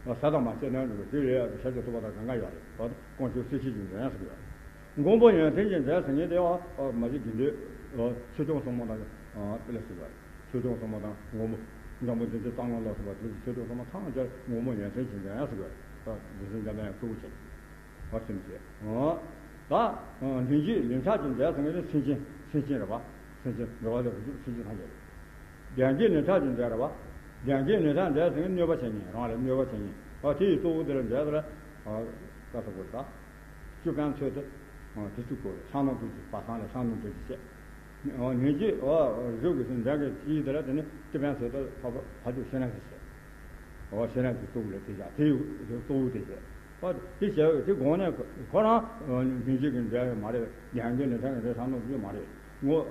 རེད། ཟ་དང་མ་བྱས་ན་འགྲིག་གི་དེ་རེད། ཤཱཀྱ་ཐུབ་པ་དང་གང་ག་ཡོད་རེད། དཀོན་མཆོག་རྩེ་གཅིག་གི་མཛད་ཟེར་གི་ཡོད་རེད། མགོན་པོ་ཡོན་ཏན་གྱི་མཛད་ཟེར་མཁན་དེ། ཨ། མ་གཞི་དགེ་འདུན་ཆོས་སྐྱོང་སྲུང་མ་དང་། ཨ། དེ་ལ་ཟེར་གི་ཡོད་རེད། ཆོས་སྐྱོང་སྲུང་མ་དང་མགོན་པོ། འཛམ་བུ་གླིང་དེ་གཙང་ངར་ལ་སོགས་པ་དེ་ཆོས་སྐྱོང་སྲུང་མ་ཚང་མ་མགོན་པོ་ཡོན་ཏན་གྱི་མཛད་ཟེར་གི་ཡོད་རེད། རྗེ་བཙུན་འཇམ་དཔལ་དབྱངས་གཙོ་བོ་བྱས། བ་སེམས་བྱས། ཨོ། ད་ལྷུན་གྱིས་ལྷུན་ཆགས་ཀྱི་མཛད་ཟེར་མཁན་དེ་སེམས་ཅན། སེམས་ཅན་རེད་པ། སེམས་ཅན་འགྲོ་བ་ལ་སེམས་ཅན་ཐམས་ཅད་རེད། ལྡན་གྱི་ལྷུན་ཆགས་ཀྱི་མཛད་རེད་པ། ལྡན་གྱི་ལྷུན་ཆགས་མཛད་ཟེར་མཁན་གནོད་པ་བྱེད་མཁན། རང་ལ་གནོད་པ་བྱེད་མཁན། ཨ། དེ་ཡི་གཙོ་བོ་དེ་ལ་མཛད་དེ་ལ། ཨ། ཀ་ས་གོ་ད། ཅོད་པན་མཚོན་ཏེ། ཨ། དེ་ཚུགས་གོ་ཤང་ནང་དུ་ཅིག་བ་སང་ལ་ཤང་ནང་དུ་ཅིག་བྱས། ཨ། ལྷུན་གྱིས། ཨ། བཞུགས་ཀྱི་སེམས་ལྡན་གྱི་དེ་ཡི་དེ་ལ་དེ་ནི་ཅོད་པན་མཚོན་ཏེ་ཕ་ཕ་ཕ་ཅོད་ཤེས་རབ་ཞིག་བྱས། འོ། ཤེས་རབ་ཀྱི་གཙོ་བོ་ལ་དེ་བཞག་དེ་གཙོ་བོ་དེ་བྱས། ཨོ། དེ་བྱས་དེ་དགོངས་ནས་ཁོ་རང་ལྷུན་གྱིས་ཀྱི་མཛད་མ་རེད། ལྡན་གྱི་ལྷུན་ཆགས་ཀྱི་མཛད་ཤང་ནང་དུ་མ་རེད། ངོ་།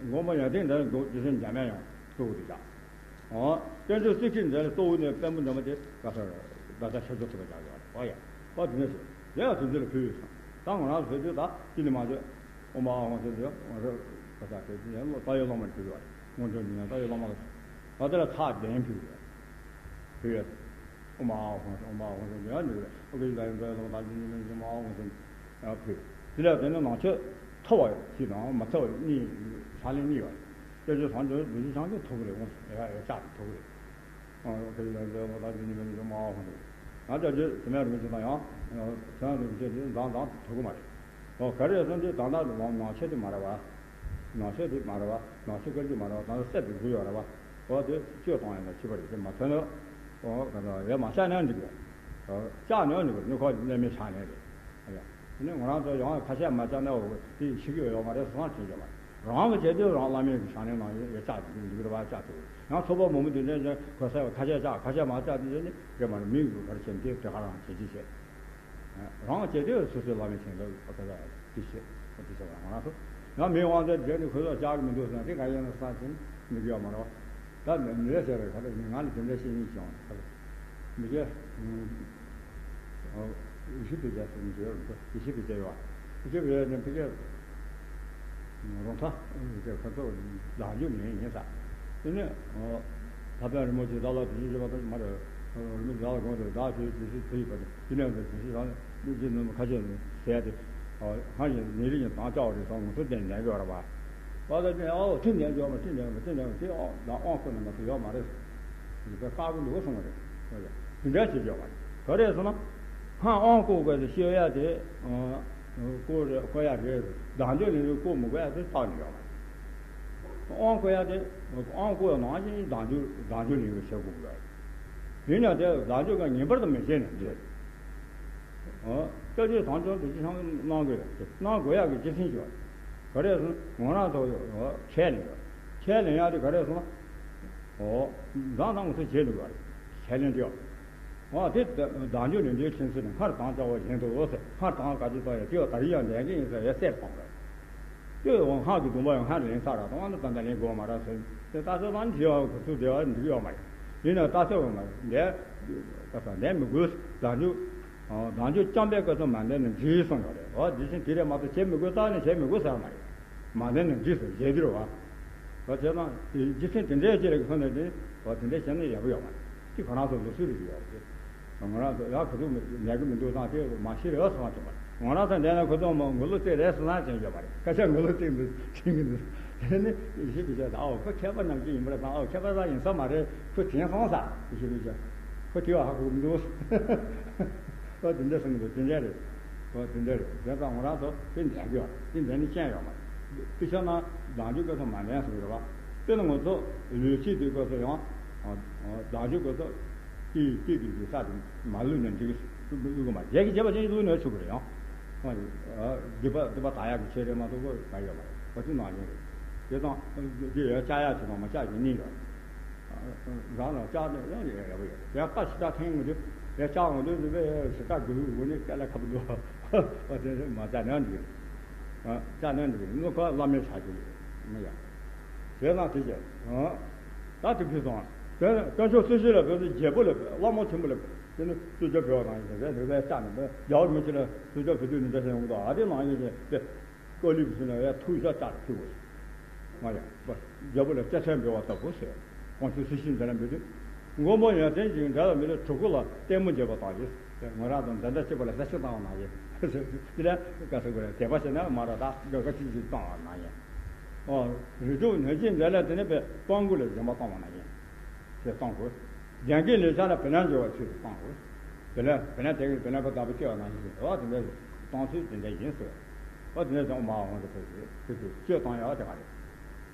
མགོན་པོ་ཡོན་ཏན་འདི་ལ་འགྲོ་རྗེ་བཙུན་འཇམ་དཔལ་དབྱངས་གཙོ་བོ་དེ་བཞག་ཨོ། དཀོན་མཆོག་རྩེ་གཅིག་མཛད་ལ་གཙོ་བོ་ནས་དཔལ་མོ་འཇམ་དཔལ་དེ་ག་ས་ར་ད་ལྟ་ཤཱཀྱ་ཐུབ་པ་བཞག་ཡོད་རེད། ཨོ་ཡ། ཨོ། དེ་འདྲ་ཞིག་ཡ་དེ་འདྲ་ལ་ཕུལ་ཡོད་སོང་། ད་ང་རང་ཚོ་དུས་ད་ཅི་ནས་མ་བྱོས། ཨོཾ་ཨཱཿཧཱུྃ་ཟེར་དུས། ཨོ་རེད། ད་ལྟ་དེ་ཡང་ད་ཡོད་བླ་མར་ཕུལ་ཡོད་རེད། སྔོན་འགྲོ་ནས་ཡང་ད་ཡོད་བླ་མ་ལ། ད་དེ་ལ་ཚར་གདན་ཕུལ་ཡོད་རེད། ཕུལ་ཡོད། ཨོཾ་ཨཱཿཧཱུྃ་ཟེར། ཨོཾ་ཨཱཿཧཱུྃ་ཟེར་ཡང་འགྲིག་རེད། ཨོ་ཀེ་ད་ཡོད་ད་ཡོད་བླ་མ་ད་ཅི་ནས་མ་ཨཱཿཧཱུྃ་ཟེར་ཡང་ཕུལ། དེ་ལ་དེ་ནས་ནང་ཆོས་ཐོབ་པ་ཞིག་དང་མ་ཐོབ་པ་གཉིས། ཕྱག་ལེན་གཉིས་ཡོད་རེད། སྐྱབས་རྗེ་ཟམ་གདོང་རིན་ཆེན་ཞང་གིས་ཐོབ་ཀྱི་རེད། དབང་ཡ་ཡ་ལྕགས་ཀྱིས་ཐོབ་ཀྱི་རེད། ཨ། ཁ་ཅིག་ལ་འདོད་པ་དང་ཅི་ནི་མེད་ནི་ཅུང་མང་བ་ཁོ་ན། ང་ཅག་རྗེ་དེ་མེད་རིན་པོ་ཆེ་དང་ཡང་། དེ་མེད་རིན་པོ་ཆེ་དེ་མདང་མདང་ཐུག་གི་མ་རེད། ཨོ། ག་རེ་ཟེར་ན་དེ་ད་ལྟ་ནང་ཆོས་དེ་མ་རེད་བ། ནང་ཆོས་དེ་མ་རེད་བ། ནང་ཆོས་བཀའ་བརྒྱུད་མ་རེད་བ། ད་ལྟ་གསེར་དུ་བསྒྱུར་ཡོད་རེད་བ། ཨོ། དེ་བཅོས་གཏོང་ཡ་ལ་ཕྱི་པ་རེད། དེ་མ་ཐོན་ནོ། ཨོ། ག་ད་ཡ་མ་བཅག་ན་འགྲིག་གི། ཨོ། བཅག་ན་འགྲིག་གི། སྨྱུ་ཁ་ལེན་མི་ཆགས་ནས་རེད། ཨ་ཡ། དེ་ནས་ང་རང་ཚོ་ཡང་ཁ་ཤས་མ་བཅག་ན་འོ་དེ་ཤི་གི་ཡོད་མ་རེད་བསམ་བྱེད་ཀྱི་མ་རེད། རང་གི་བྱེད་དུས་རང་བླ་མའི་གི་ཕྱག་ལེན་ནང་ཡོད་ཡོད་བཅག་དེ་འདུག་རེད་བ། བཅག་ཐུབ། ཡང་ཚོགས་པ་མང་པོ་དེ་འདྲ་ཅན་གོ་ས་ཡོད། ཁ་ཤས་བཅག་ཁ་ཤས་མ་བཅག་དེ་ནི་རེད་མ་རེད། མི་གི་གར་བྱེད་དེ་དེ་ག་རང་བྱེད་ཀྱི་བྱེད། རང་བྱེད་དུས་སོ་སོའི་བླ་མའི་ཕྱག་ལེན་ལ་ག་ས་དེ་བྱེད་དེ་བྱེད་པ་ང་རང་ཚོ་ཡང་མི་དབང་ཚད་རྒྱལ་ནི་ཁོ་ཚོ་བཅག་གི་མི་འདུག་ཟེར་ན་དེ་ག་ཡིན་ན་བསམ་བྱས་ནས་འདུག་ཡོད་མ་རེད་བ། ད་མི་རེ་ཟེར་བའི་ཁ་ཐུག་ནི་ང་ལ་དེ་འདྲ་བཤད་སྙིང་བྱུང་། མི་སྐྱ། ཡེ་ཤུ་དཔེ་ཆ་ཟེར་ནས་བརྗོད་རུང་ཚོ་ཡེ་ཤུ་དཔེ་ཆ་ཡོད། ཡེ་ཤུ་དཔེ་ཆ་ནས་ཕ་གིར་རོང་ཚ་དཔེ་ཆ་ཁ་ཐོག་ལག་འཇུ་ནས་ཡིན་ས། དེ་ནས་ད་ཕན་རིན་པོ་ཆེ་ད་ལ་དུས་ཚོད་བྱེད་པ་དང་མ་རེད། རིན་པོ་ཆེ་ད་ལ་དགོངས་ཏེ་བདག་ཆོས་དེ་ཤི་དེ་ཡིན་པ་དེ་དེ་ནས་དེ་ཤི་རང་ནས་བློ་ཅན་ནུབ་མོ་ཁ་ཆད་ནས་ཟས་ཏེ། ཧང་ཡིན་ནི་རིགས་ཡིན་དང་བཅའ་བ་རེད་སོང་ངོ་སོ་བསྟན་ནས་ཡོད་རེད་བ། བ་ད་ནས་ཨའོ་ཁྲི་ནས་འཇོག་མ་ཁྲི་ནས་མ་ཁྲི་ནས་དེ་ཨོ་ད་ཨོང་ཁོ་ནས་མ་ཐུབ་ཡོད་མ་རེད། དེ་དཀར་པོ་འདུག་སོང་བ་རེད། དེ་འདྲ་བྱེད་ཡོད་མ་རེད། ག་རེ་ཟེར་ན། ཧང་ཨོང་བསྐོར་དགོས་ཟེར་ཤེས་ཡ་དེ། བསྐོར་རེད་བསྐོར་ཡ་རེད། བདག་འཇོག་ལེན་རེད་བསྐོར་མི་དགོས་ཡ་དེ་རྟགས་ནས་ཡོད་མ་རེད། ཨོང་བསྐོར་ཡ་དེ། ཨོང་བསྐོར་ནང་བཞིན་བདག་འཇོག་བདག་འཇོག་ལེན་རེད་བྱེད་དགོས་ཀྱི་ཡོད་རེད། ཡིན་ཡང་དེ་བདག་འཇོག་ག་ངེས་པར་དུ་མི་བྱེད་ནས་འདི། ཨོ། སྐྱབས་རྗེ་ཟམ་གདོང་རྡོ་རྗེ་འཆང་གིས་གནང་དགོས་ཡོད། གནང་དགོས་ཡག་གི་རྒྱུ་མཚན་ཅིག་ཡོད། ག་རེ་ཟེར་ན་ང་རང་ཚོ་ཁས་ལེན་ཡོད། ཁས་ལེན་ཡག་དེ་ག་རེ་ཟེར་ན། ཨོ། མདང་དང་ཚོ་བྱེད་འདུག་ག་རེད། ཁས་ལེན་དེ་ཡོད། ཨོ། དེ་བདག་འཇོག་ནས་འདིའི་ཁྲིམས་སྲོལ་ནི་སྔར་དང་བཅའ་བ་བཞིན་དུ་འོ་ཟེར། སྔར་དང་ག་ཅི་བཏང་ཡོད་དེ་ཡོད་ད་རེས་ཡང་ལྡན་གྱི་ཡིན་ཟེར་ཡ་གསལ་གཏོང་དགོས། དེ་འོང་ཧང་གི་སྡོམ་པ་ཡང་སྔར་ལེན་ཚར་ར་དང་ཨ་ནི་ད་ལྟ་ལེན་དགོས་མ་ར་ཟེར། དེ་ལྟ་ཚོད་དང་བྱེད་ཡག་གི་ཚུལ་དེ་བ་འགྲིག་ཡོད་མ་རེད། ཡིན་ན་ལྟ་ཚོད་ཡོད་མ་རེད་འདས། ད་ས་འདས་མི་དགོས་བདག་འཇོག་བདག་འཇོག་བཅོམ་པའི་སྐབས་སུ་མ་འདས་ན་འགྲིག་གསུངས་ཡོད་རེད། འོ་དེ་བཞིན་དེ་རེད་མ་གཏོགས་བྱེད་མི་དགོས་རྟགས་ནས་བྱེད་མི་དགོས་ཟེར་བ་མ་རེད། མ་འདས་ན་འགྲིག་ཟེར་བཞེད་དུས་རེད་བ། འོ་བྱས་ཙང་རྒྱུ་མཚན་དེ་འདྲའི་ཅིག་ལ་མཁོ་ནས་དེ་འོ་དེ་འདྲ་བྱས་ན་ཡག་པོ་ཡོད་མ་རེད། དེ་ཁོ་རང་ཚོ་ལུགས་སྲོལ་རེད་ཡོད་རེད། ང་རང་ཚོ་ཡག་ག་ཚོད་ཉལ་གི་མི་འདུག་ཙང་དེ་མ་ཤི་རེད་བསམ་བྱུང་བ་རེད། ང་རང་ཚོ་འདས་ན་ཁོ་ཚོ་མ་ངོ་ལོག་རྩེད་རེད་བསམ་བྱུང་ཡོད་མ་རེད། སྐད་ཆ་ངོ་ལོག་རྩེད་འདུག་དྲན་གི་འདུག་དེ་ནི་ཡེ་ཤུ་དཔེ་ཆ་དང་ཨོ་ཁོ་མཁས་པ་ནམ་རྒྱུན་ཡིན་པ་རེད་དང་ཨོ་མཁས་པ་རང་ཡིན་ས་མ་རེད། ཁོ་དྲན་སོང་ས་ཡེ་ཤུ་དཔེ་ཆ། ཁོ་དེ་བ་ཧ་གོ་གི་མི་འདུག་ཨོ་དེ་འདྲ་གསུང་གི་འདུག་དེ་འདྲ་རེད། ཨོ་དེ་འདྲ་རེད། དེ་ཙང་ང་རང་ཚོ་དེ་འདྲ་གི་ཡོད་དེ་འདྲ་ནི་ཅན་ཡོད་མ་རེད། དཔེ་ཆ་ན་བདག་འཇོག་སྐབས་སུ་མ་ལེན་སོང་རེད་བ། དཔེར་ན་ང་ཚོ་ལུས་བྱེད་དུས་སྐབས་སུ་ཡང་བདག་འཇོག་སྐབས་སུ། དེ་ཡི་སྐད་དུ་ཡོད་ས་དེ་མ་བླུགས་ནས་འགྲིག་གི་བླུགས་གི་མ་རྒྱལ་གྱི་བྱེད་པ་ཅན་བླུགས་ནས་ཆོག་གི་རེད་ཡང་། སྡིག་པ་སྡིག་པ་དག་ཡག་གི་ཆེད་རེད་མ་གཏོགས་ག་ཡོད་མ་རེད། ག་ཚོད་ནང་བཞིན་རེད། དེ་དང་དེ་ཡོད་བཅག་ཡག་ཆེད་དང་མ་བཅག་གི་གཉིས་ཡོད། རང་ལ་བཅག་ནས་ཡང་ཡག་པོ་ཡོད་ཡང་པ་ཞིག་ད་ཐེངས་ངོ་དེ་ཡང་བཅག་འོང་དུས་དེ་བས་ཞིག་ད་དགོས་ལུགས་ངོ་ནས་སྐད་ལ་ཁ་བུ་འདུག་ཨ་དེ་མ་བཅག་ནས་འགྲིག་བཅག་ནས་འགྲིག་ནུ་ཁ་བླ་མའི་ཕྱག་རྒྱུ་མ་ཡ། བྱས་ཙང་དེ་བྱས། ད་དེ་ཕུལ་སོང་། དེ་དཀོན་མཆོག་སྲི་ཞུ་ལ་བོད་དུ་རྒྱལ་པོ་ལ་བླ་མ་ཆེན་པོ་ལ་དེ་ནི་གསོལ་ཇ་ཕུལ་བ་ནང་བཞིན་རེད། རེད་པས་བཅག་ནས་རྒྱལ་བ་རིན་པོ་ཆེ་ལ་གསོལ་ཇ་ཕུལ་དུས་ནི་འདྲ་ཞིག་ཡོང་གི་འདུག་ཨ་དེ་ནང་བཞིན་བྱས་ཏེ་ཀོ་ལི་བུ་སུ་ལ་ཡ་ཐུགས་ཤ་བཅག་ཕུལ་དགོས། ང་ཡང་རྒྱལ་པོ་ལ་སྐྱ་ཆས་འབུལ་བ་ལྟ་བུ་ཟེར། དཀོན་མཆོག་སྲི་ཞུའི་མཛད་ལ་འབུལ་དུས། མགོན་པོ་ཡོན་ཏན་གྱིས་འབྲལ་བ་མི་ལུས་གྲོགས་པོ་ལ་ལྟད་མོ་མཇལ་བ་དང་ཡིན། ང་རང་དང་འཛིན་གྲྭ་གཅིག་པ་ལ་ཟས་ཞིག་བཏང་བ་ན་ཡིན། དེ་ལ་ག་ཟེར་དགོས་རེད། དད་པ་བྱས་ན་མ་ར་ད་དགའ་དགའ་སྐྱིད་སྐྱིད་བཏང་བ་ན་ཡིན། ཨོ། རིགས་དྲུག་ནད་ཀྱི་མཛད་ལ་དེ་ནས་པའི་སྤྲང་པོ་ལ་སྦྱིན་པ་བཏང་བ་ན་ཡིན། ཞེས་བཏང་དགོས། རྒྱན་གྱི་ལེགས་བྱ་ལ་བེ་ལན་འབྱོར་བའི་ཚུལ་དུ་བཏང་དགོས། བེ་ལན་བེ་ལན་དེ་གིས་བེ་ལན་པ་བདག་པོ་སྐྱེ་བ་ནང་བཞིན་ཞེས་པ་དེ་འདྲ་བཏང་ཚུལ་དེ་འདྲ་ཡིན་ཟེར། ཨོ་དེ་འདྲ་ཙང་མ་འོང་དུ་ཕེབས་ཏེ་ཕེབས་ཏེ་གཅོད་བཏང་ཡག་དེ་ག་རེད།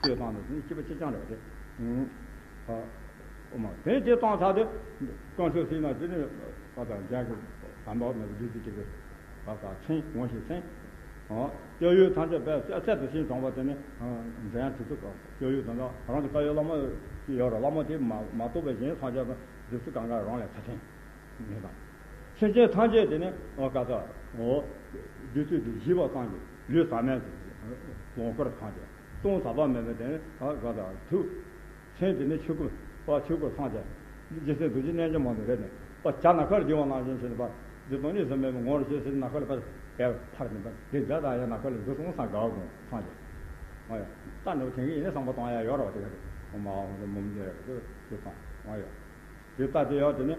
གཅོད་བཏང་ནས་དེ་ནི་སྐྱིད་པ་སྐྱིད་རྐྱང་རེད་དེ། ཨུམ། ཨོ་མ་དེ་དེ་བཏང་ཚར་དུས་དཀོན་མཆོག་སྲིད་ན་དེ་ནི་ད་ལྟ་རྒྱན་གྱི་དམ་པ་མེད་པའི་བདུད་རྩི་གཅིག་གི་བ་ས་མཚན་ངོ་ཤེས་མཚན། སྐྱབས་ཡུལ་ཐམས་ཅད་པས་སེམས་དེ་བཞིན་དྲངས་པ་དེ་ནི་འདྲེན་ཡང་དུས་ཚོད་སྐབས་སྐྱབས་ཡུལ་དང་རང་གི་བཀའ་ཡོད་བླ་མ་ཅིག་ཡོད་རེད། བླ་མ་དེ་མ་མ་གཏོགས་པའི་གཞན་སངས་རྒྱས་དང་བདུད་རྩི་གང་ག་རང་ལས་ཐ་ཐེངས་མེད་དང་། སེམས་ཅན་ཐམས་ཅད་དེ་ནི་ཨོ་ག་ས་ཨོ་བདུད་རྩི་དེ་ཞི་བ་ཙམ་གྱིས་ལུས་ཟག་མེད་དེ་ལོངས་སྐོར་ཐམས་ཅད་སྟོང་ཟག་པ་མེད་པ་དེ་ནི་ཨོ་ག་ས་ཐུགས། མཚན་དེ་ནི་ཆོས་སྐུ། པ་ཆོས་སྐུ་སངས་རྒྱས། རྗེ་བཙུན་རྡོ་རྗེ་རྣལ་འབྱོར་མ་དང་རེད་ནས་པ་བྱ་ནམ་མཁའ་ལ་ལྡིང་བ་ནང་བཞིན་བྱས་ནས་པ་འདི་དང་གཉིས་སུ་མེད་པའི་ངོ་བོར་བྱས་ཟིན་ནམ་མཁའ་ལ་པ་ཡར་འཕར་ནས་པ་དེ་འདྲ་དང་ཡང་ནམ་མཁའ་ལ་འདི་སོང་སང་དགའ་བ་དགོངས་སངས་རྒྱས། ང་ཡ་ལྟ་འདྲ་བ་དེང་གི་ཡིན་ན་བསམ་པ་བཏང་ཡ་ཡོད་ར་བ་དེ་ག་རེད། ཨོ་མ་ཨོ་མ་མོ་མཇལ་ཡ་གི་དེ་བཏང་ང་ཡ་དེ་ལྟ་དེ་ཡོད་དེ་ནི་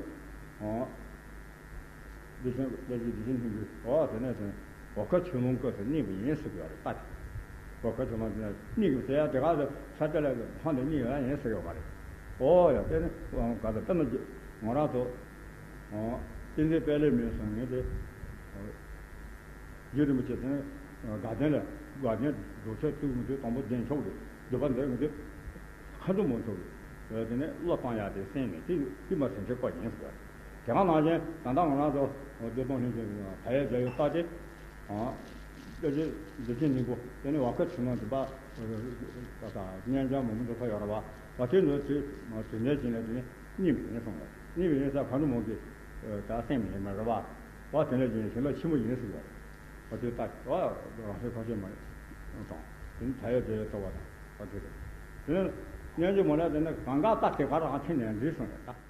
ཨོ། བདེ་ཆེན་བདེ་ཆེན་བདེ་ཆེན་སྙིང་པོའི་འོ་དེ་ནས་དེ་འོ་ཁ་ཆུ་ལོང་སྐབས་སུ་སྙིང་པོ་ཡིན་ཟེར་གི་ཡོད་རེད་ད། འོ་ཁ་ཆུ་ལོང་དེ་ནས་སྙིང་པོ་ཟེར་ཡ་དེ་ག་ཚོད་ས་ཆ་ལ་ཧོན་དེ་སྙིང་ཡོད་ཡིན་ཟེར་གི་ཡོད་པ་རེད། འོ་ཡ་དེ་ནི་ག་ཚོད་དཔེར་ན་ང་རང་ཚོ་ཏིང་འཛིན་དཔལ་ལེ་མོས་གསུང་ངེས་དེ་རྒྱུ་རིན་པོ་ཆེ་དེ་ནི་དགའ་ལྡན་ལ་དགའ་ལྡན་རྫོགས་ཆེན་བཙུགས་མི་དུས་དང་པོ་བདེན་མཆོག་གི་སྡོད་པ་འདིར་མི་དུས། མཁའ་འགྲོ་མ་ཚོགས་ཀྱིས་དེ་ནས་བློ་བཏང་ཡག་དེ་སེམས་ནས་དེ་དེ་མ་སེམས་ཅན་བཀོད་ཡིན་ཟེར། དེ་ག་ནང་བཞིན་ད་ལྟ་ང་རང་ཚོ་བདེ་སྟོང་ལྷན་ཅིག་ད་ཡལ་རྒྱ་ཡོད་ལྟ་སྟེ། ཨ་ལྟ་ཅི་བདེ་ཆེན་སྙིང་པོ་དེ་ནི་བ་ཁ་ཆུ་ནང་དུ་པ་ད་ལྟ་སྙན་འཇམ་མ་མོ་འདུག་ས་ཡོད་ར་བ། བ་ཁའི་ནང་དུ་དུས་ནས་བྱིན་ནས་དེ་ནི་སྙིང་པོ་ཡིན་གསུངས་པ། སྙིང་པོ་ཡིན་ས་མཁའ་འགྲོ་མ་གིས་ད་སེམས་ཡིན་མ་རེད་བ། བ་དེ་ནས་བྱིན་ནས་བྱིན་རླབས་ཆེན་པོ་ཡིན་ཟེར་བ་རེད། བ་དེ་ལྟ་བ་རང་སེམས་ཁ་ཆེ་མ་རེད་དང་། དེ་ནི་ད་ཡལ་རྒྱ་ཡོད་ལྟ་བ་དང་། ཨ་དེ་རེད། དེ་ནས་སྙན་རྒྱུད་མ་ལས་དེ་ནས་གང་ག་ལྟ་དེ་ག་རང་ཐེངས་ནས་འདྲིས་སོང་ཡོད་ད།